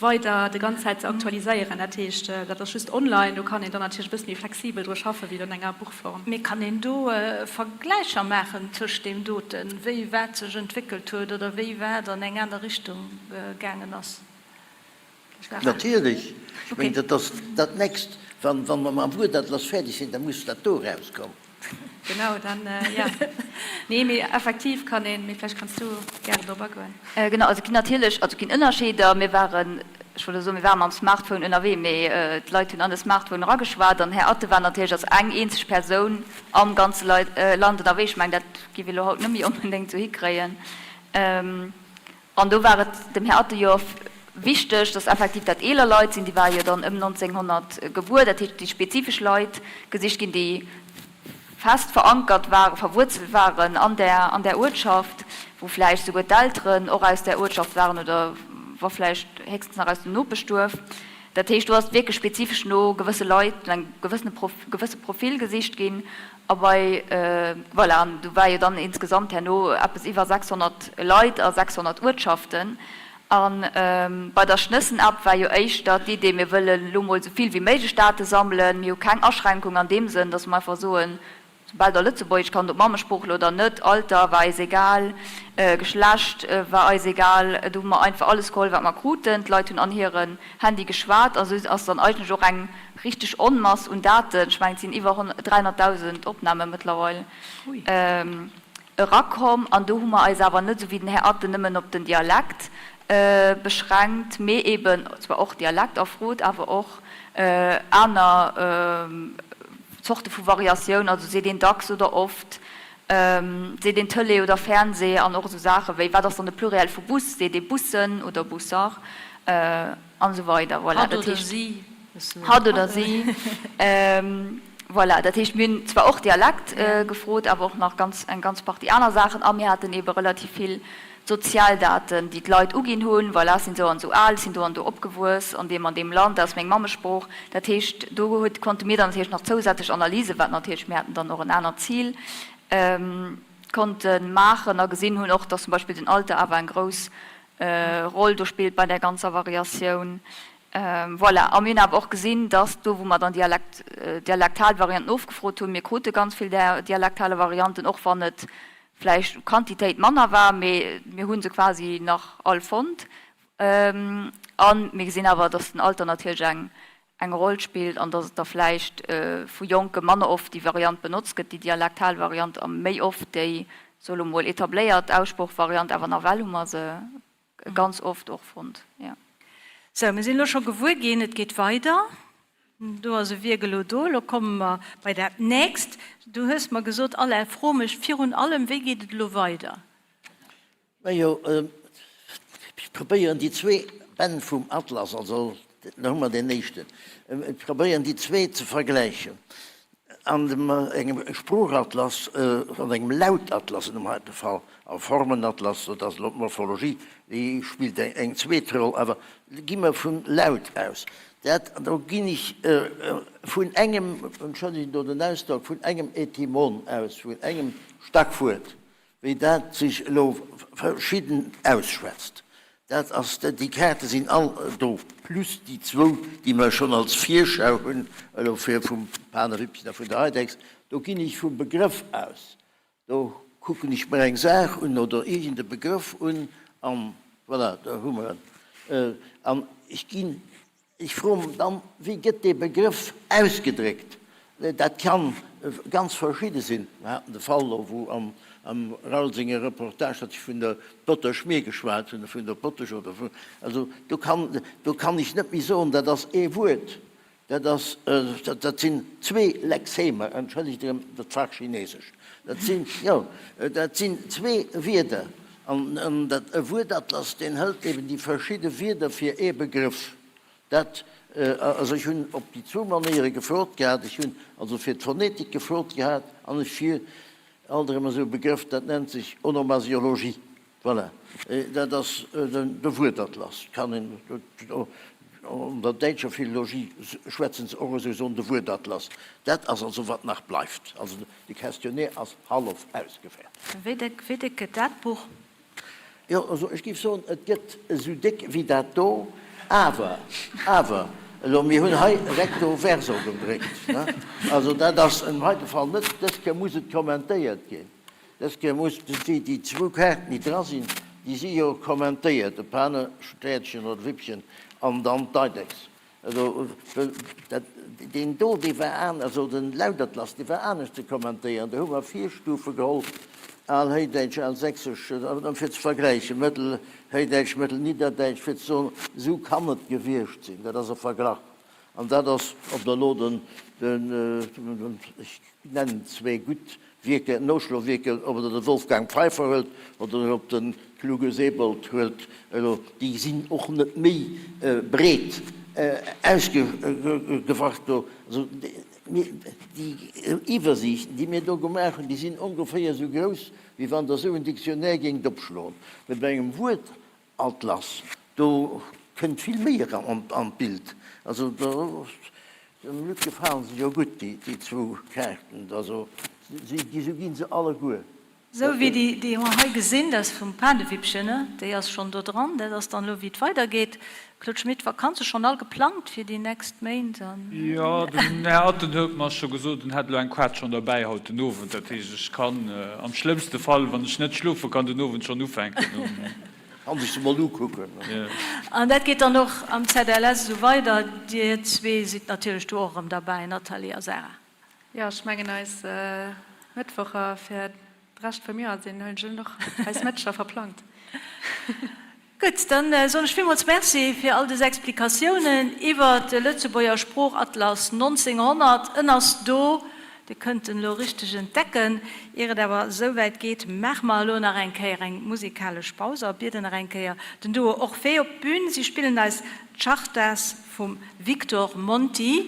weider de ganz Zäit ze aktualiséieren. Dat heescht, dat ass just online, do kann een dann natierlech e bësse méi flexibel dru schaffen, wéi an enger Buchform. Mee kann een do Vergläicher maachen tëscht deem doten, wéi wat sech entwéckelt huet oder wéi wat an eng aner Richtung gaangen ass? Natierlech. Ech mengen, dat ass dat Nächst. Wa mer mam Wuertatlas fäerdeg sinn, da muss dat do erauskommen. Genau, dann, jo. Nee, mee effektiv kann een, mee vläicht kanns du gären drop agoen. Genau, also et ginn natierlech, also et ginn Ënnerscheeder. Mir waren, ech wollt elo soen, mir ware mam Smartphone ënnerwee, mee d'Leit hunn an de Smartphone erageschwat an Här Atten war natierlech als eng eenzeg Persoun am ganze Land ënnerwee. Ech mengen, dat gi mir elo haut net méi onbedéngt esou hikréien. An do war et dem Här Atten jo. wichteg, dass effektiv dat eeler Leit sinn, déi ware jo dann ëm 1900 gebuer, dat heescht, déi spezifesch Leit gesicht ginn, déi fest verankert waren, verwuerzelt waren an där, an där Uertschaft, wou vläicht souguer d'Elteren och aus där Uertschaft waren oder wa vläicht héchstens nach aus dem Nopeschduerf. Dat heescht, do ass wierklech spezifesch no gewësse Leit, no engem gewëssene Prof, gewësse Profil gesicht ginn. A bei, voilà, an do war jo dann insgesamt herno eppes iwwer 600 Leit a 600 Uertschaften. A bei der Schnëssen-App war jo éischter d'Idee, mir wëllen elo mol esou vill wéi méiglech Date sammelen. Mir hu keng Aschränkung an deem Sënn, datt mer einfach soen, soubal Der Lëtzebuergesch kannt, ob Mammesproochler oder net, Alter war eis egal, Geschlecht war eis egal, do hu mer einfach alles geholl, wat mer kruten. D'Leit hunn an hiren Handy geschwat a sou ass dann eigentlech och eng richteg Onmass un Daten, ech mengen et sinn iwwer 300.000 Opname mëttlerweil, erakomm. An do hu mer eis awer net, esou wéi den Här Atten, nëmmen op den Dialekt beschränkt, mee eeben zwar och Dialekt erfrot, awer och aner Zorte vu Variatioun, also seet een dacks oder oft, seet een Tëlee oder Fernseh an och esou Saache wéi, wat ass dann de Pluriel vu Bus, seet ee Bussen oder Busser an esou weider. Voilà, dat heescht. Hatt oder si. Hatt oder si. Voilà, dat heescht, mir hunn zwar och Dialekt gefrot, awer och nach ganz, eng ganz Partie aner Saachen a mir haten eebe relativ vill Sozialdaten, déi d'Leit uginn hunn, voilà, ech sinn esou an esou al, ech sinn do an do opgewuess, an deem an deem Land, dat ass meng Mammesprooch. Dat heescht, do huet, konnte mir dann natierlech nach zousätzlech Analysen, wat natierlech, mir haten dann och en anert Zil, konnte maachen a gesinn hunn och, dass zum Beispill den Alter awer eng grouss Roll do spillt bei där ganzer Variatioun. Voilà, a mir hunn awer och gesinn, dass do, wou mer dann Dialekt, dialektal Varianten ofgefrot hunn, mir krute ganz vill där dialektale Varianten, och wann et vläicht u Quantitéit manner war, mee mir hu se quasi nach all fonnt. A mir gesinn awer, dass den Alter natierlech eng eng Roll spillt an dass et da vläicht vu Jonke manner oft déi Variant benotzt gëtt, déi dialektal Variant, a méi oft déi, soe lo mol, etabléiert Aussproochvariant. Awer nawell hu mer se ganz oft och fonnt, jo. Sou, mir sinn elo scho gewuer ginn, et geet weider. Do ass e Wierk elo do. Elo komme mer bei dat nächst. Du hues mer gesot, Alain, fro mech virun allem, wéi geet et elo weider? Majo, ech probéieren déi zwee Bänn vum Atlas, also elo hu mer deen éischten, ech probéieren déi zwee ze vergläichen. An engem Sproochatlas, an engem Lautatlas an dem heite Fall, a Formenatlas, dat ass elo d'Morphologie, déi spillt eng zweet Roll, awer gi mer vum Laut aus. Dat, do ginn ech vun engem, entschëllegen do den Ausdrock, vun engem Etymon aus, vun engem Stackwuert, wéi dat sech elo verschidden ausschwätzt, dat ass, déi Kaarte sinn all do, plus déi zwou, déi mer schonn als Virschau hunn, elo fir vum Panewippchen a vun der Heidex, do ginn ech vum Begrëff aus, do kucken ech mer eng Saach un oder iergend e Begrëff un an voilà, do hu mer en. An ech ginn Ech froen dann, Wéi gëtt dee Begrëff ausgedréckt? Dat ka ganz verschidde sinn. Mer haten de Fall elo, wou am Raoul senge Reportage, datt ech vun der Botterschmier geschwat hunn, vun der Bottesch oder vun, also do kann, do kann ech net méi soen, dat ass ee Wuert, dat ass, dat sinn zwee Lexemer, entschëllegt erëm dat Fachchinesesch, dat sinn, jo, dat sinn zwee Wierder. An dat e Wuertatlas, deen hëlt eben déi verschidde Wierder fir ee Begrëff. Dat, also ech hunn op déi zwou Manéiere gefrot gehat. Ech hunn also fir d'Phonetik gefrot gehat an ech fir alt erëm esou e Begrëff, dat nennt sech Onomasiologie. Voilà, dat ass de Wuertatlas. Kann een, an der däitscher Philologie schwätzen se och esou, soen de Wuertatlas. Dat ass also wat nach bleift. Also De Questionnaire ass hallef ausgefäert. Wéi déck, wéi déck gëtt dat Buch? Jo, also ech géif soen, et gëtt esou déck wéi dat do, awer, awer, elo mir hunn hei recto verso gedréckt, ne? Also dat ass am heite Fall net, dës Kéier muss et kommentéiert ginn, dës Kéier muss, déi, déi zwou Kaarten, déi dra sinn, déi si jo kommentéiert, de Pane, Stäertchen oder Wippchen an dann d'Eidex. Also dat, deen do, dee war an, also den Laudatlas, dee war anescht ze kommentéieren. Do hu mer Virstufe geholl, Alhéidäitsch, Alsächsesch, fir ze vergläichen, Mëttelhéidäitsch, Mëttelnidderdäitsch, fir ze soen, esou kann et gewiescht sinn. Dat ass e Verglach. An dat ass, ob der elo den, den, ech nennen zwee gutt Wierker, Noschlowierker, ob der de Wolfgang Pfeiffer hëlt oder ob den. Kluge Sebold huelt elo, déi sinn och net méi breet ausgewart do. Also déi Iwwersiichten, déi mir do gemaach hunn, déi sinn ongeféier esou grouss, wéi wann Der esou en Dictionnaire géingt opschloen. Mä bei engem Wuertatlas, do kënnt vill méi eran an d'Bild. Also do, dem Luc gefalen se jo gutt, déi zwou Kaarten. Also esou gi se alleguer. Esou wéi déi, déi mer hei gesinn, dat ass vum Panewippchen, déi ass schonn do dran. Dat ass dann elo, wéi et weidergeet. Claude Schmit, Vakanze schonn all geplangt fir déi nächst Méint? Jo, den Här Atten huet mer scho gesot, en hätt elo eng Quart schonn derbäi haut den Owend. Dat heescht, ech kann am schlëmmste Fall, wann ech net schlofe kann, den Owend schonn ufänken. Kann sech se mol ukucken. An dat geet dann och am ZLS esou weider. Dir zwee sidd natierlech do och erëm derbäi, Nathalie a Sarah. Jo, ech mengen eis Mëttwocher fir d'Rescht vum Joer sinn, hunn ech elo och eis Mëttcher verplangt. Gutt, dann soen ech villmools Merci fir all des Explikatiounen iwwert de Lëtzebuerger Sproochatlas 1900. En ass do, Dir kënnt en elo richteg entdecken. Ier et awer esou wäit geet, maache mer elo nach eng Kéier eng musikalesch Paus a bieden nach eng Kéier den Duo Orphée op d'Bün. Si spillen eis d'Chartas vum Victor Monti.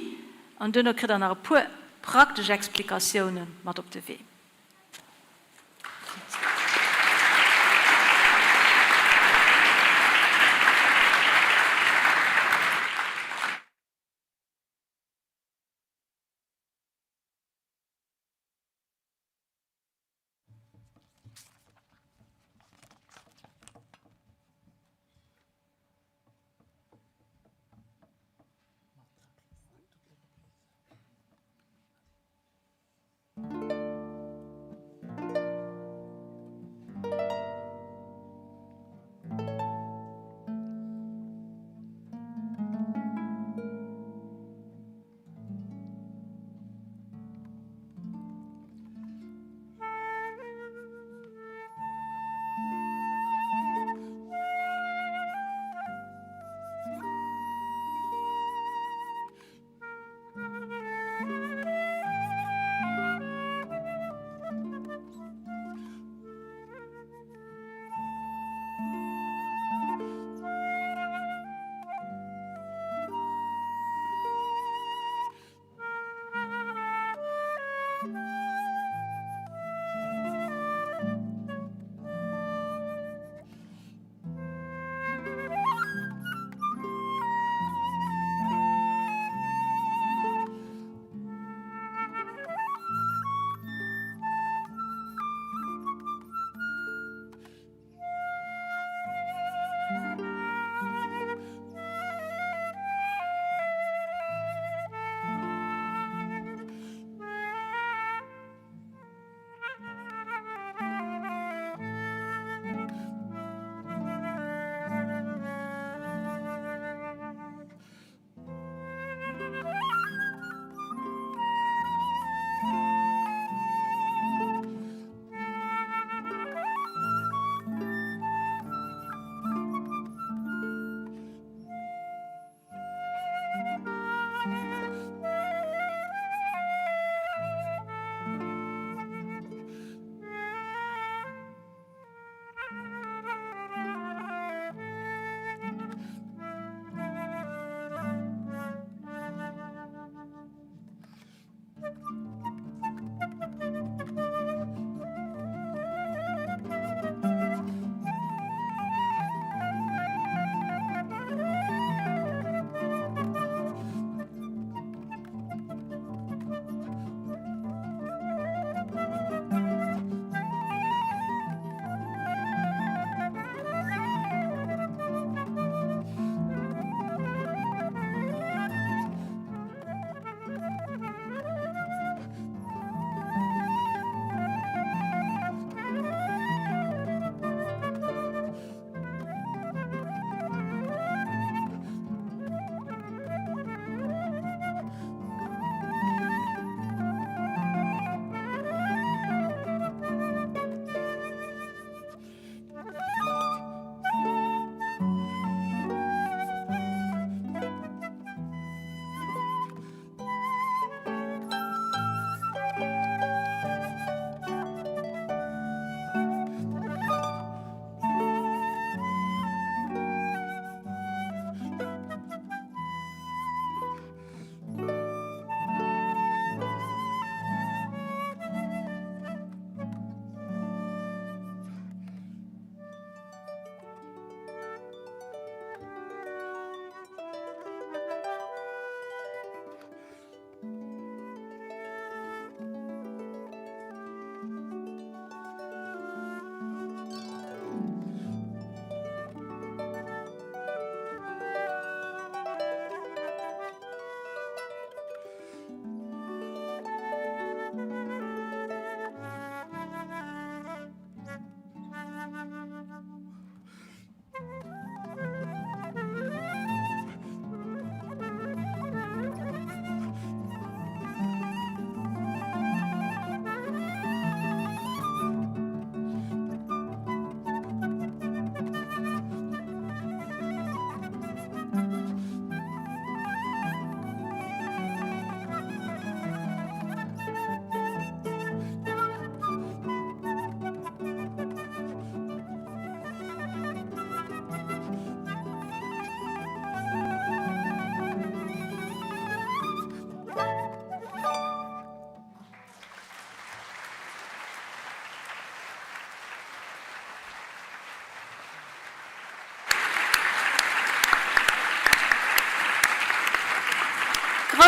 An duerno kritt der nach e puer praktesch Explikatioune mat op de Wee.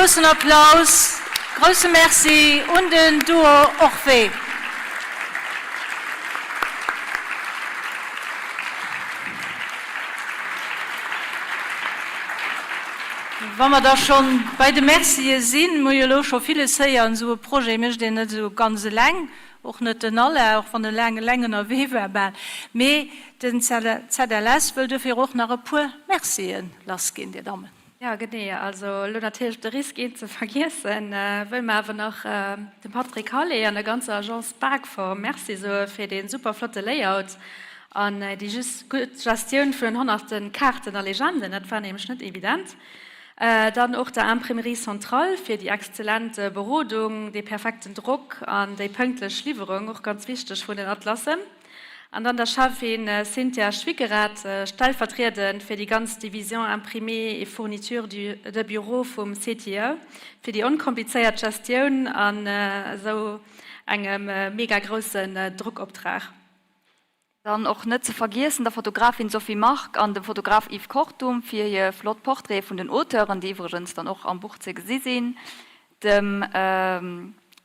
groussen Applaus, grousse Merci un den Duo Orphée. Wa mer da schonn bei de Mercië sinn, mir hu jo elo scho villes héieren, esou e Projet mécht een net esou ganz eleng, och net den Alain, och wann e laang eleng ënnerwee war bal, mee den ZLS wëll dofir och nach e puer Mercië lassginn, Dir Dammen. Jo, genee. Also elo natierlech de Risk een ze vergiessen, wëlle mer awer nach dem Patrick Hallé an der ganzer Agence Baakform Merci soe fir dee super flotte Layout an déi just gutt Gestioun vun den honnerte Kaarten a Legenden. Dat war nämlech net evident. Dann och der Imprimerie Centrale fir déi exzellent Berodung, dee perfekten Drock an déi pënktlech Liwwerung, och ganz wichteg, vun den Atlassen. An dann der Cheffin Cynthia Schwickerath, stellvertriedend fir déi ganz Division Imprimé et Fournitures de bureau vum CTE, fir déi onkomplizéiert Gestioun an esou engem mega groussen Drockoptrag. Dann och net ze vergiessen der Fotografin Sophie Margue an dem Fotograf Yves Kortum fir hir flott Portraite vun den Auteuren, déi iwwregens dann och am Buch ze gesi sinn. Dem,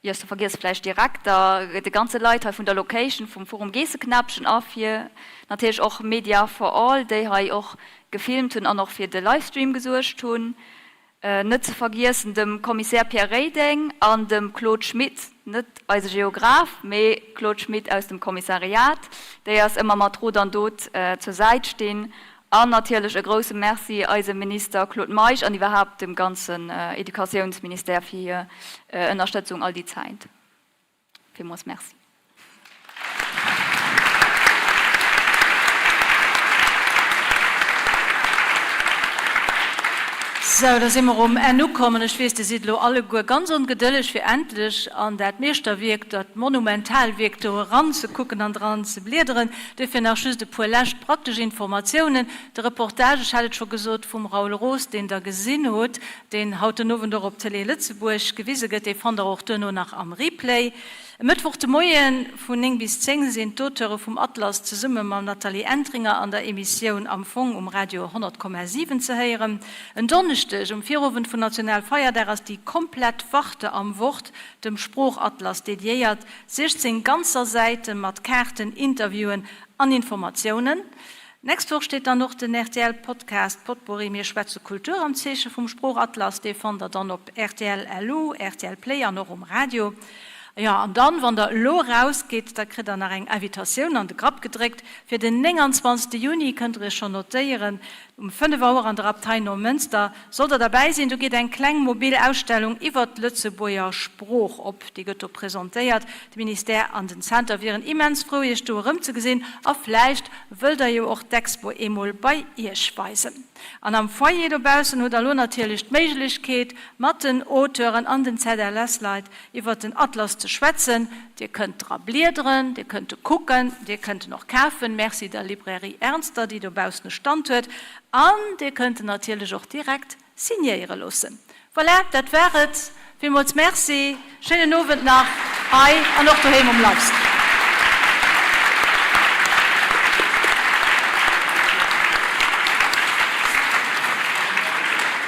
jo ech vergiess vläicht Direkter, de ganze Leit hei vun der Location vum Forum Geesseknäppchen a fir natierlech och Media for All, déi hei och gefilmt hunn an och fir de Livestream gesuergt hunn. Net ze vergiessen dem Kommissär Pierre Reding an dem Claude Schmit, net eise Geograph, mee Claude Schmit aus dem Kommissariat, déi eis ëmmer mat Rot an Dot zur Säit stinn. An natierlech e grouse Merci eisem Minister Claude Meisch an iwwerhaapt dem ganzen Educatiounsministère fir hir Ënnerstëtzung all déi Zäit. Villmools Merci. Sou, da si mer um Enn ukomm. An ech weess, Dir sidd elo alleguer ganz ongedëlleg, fir endlech an dat Meeschterwierk, dat monumental Wierk do eranzekucken an dran ze bliederen. Duerfir nach just e puer lescht praktesch Informatiounen. De Reportage, ech hat et scho gesot, vum Raoul Roos, deen Der gesinn hutt, deen haut den Owend och op Télé Lëtzebuerg gewise gëtt, dee fannt Der och duerno nach am Replay. E Mëttwoch de Moie vun 9 bis 10 sinn d'Auteure vum Atlas zesumme mam Nathalie Entringer an der Emissioun Am Fong um Radio 100,7 ze héieren. En Donneschdeg um Virowend vun Nationalfeierdag ass déi komplett Warte am Wort dem Sproochatlas dediéiert. 16 ganzer Säite mat Kaarten, Interviewen an Informatiounen. Nächst Woch steet dann och den rtl Podcast Potpourri Mir schwätze Kultur am Zeeche vum Sproochatlas. Dee fannt der dann op rtl LU, rtl Play an och um Radio. Jo, an dann, wann der elo erausgitt, da kritt der nach eng Invitatioun an de Grapp gedréckt fir den 29. Juni, kënnt der iech schonn notéieren, um 5 Auer an der Abtei Neumënster Sollt der derbäi sinn, do geet eng kleng mobil Ausstellung iwwert d'Lëtzebuerger Sprooch op. Déi gëtt do presentéiert. De Ministère an den Zenter wieren immens frou, Iech do erëmzegesinn a vläicht wëllt der jo och d'Expo eemol bei Iech weisen. An am Foyer dobaussen hutt der elo natierlech d'Méiglechkeet, mat den Auteuren an den ZLS-Leit iwwert den Atlas ze schwätzen. Dir kënnt dra bliederen, Dir kënnt e kucken, Dir kënnt en och kafen, Merci der Librairie Ernster, déi dobaussen e Stand huet. An Dir kënnt en natierlech och direkt signéiere loossen. Voilà, dat war et. Villmools Merci, schéinen Owend nach hei an och doheem um Livestream.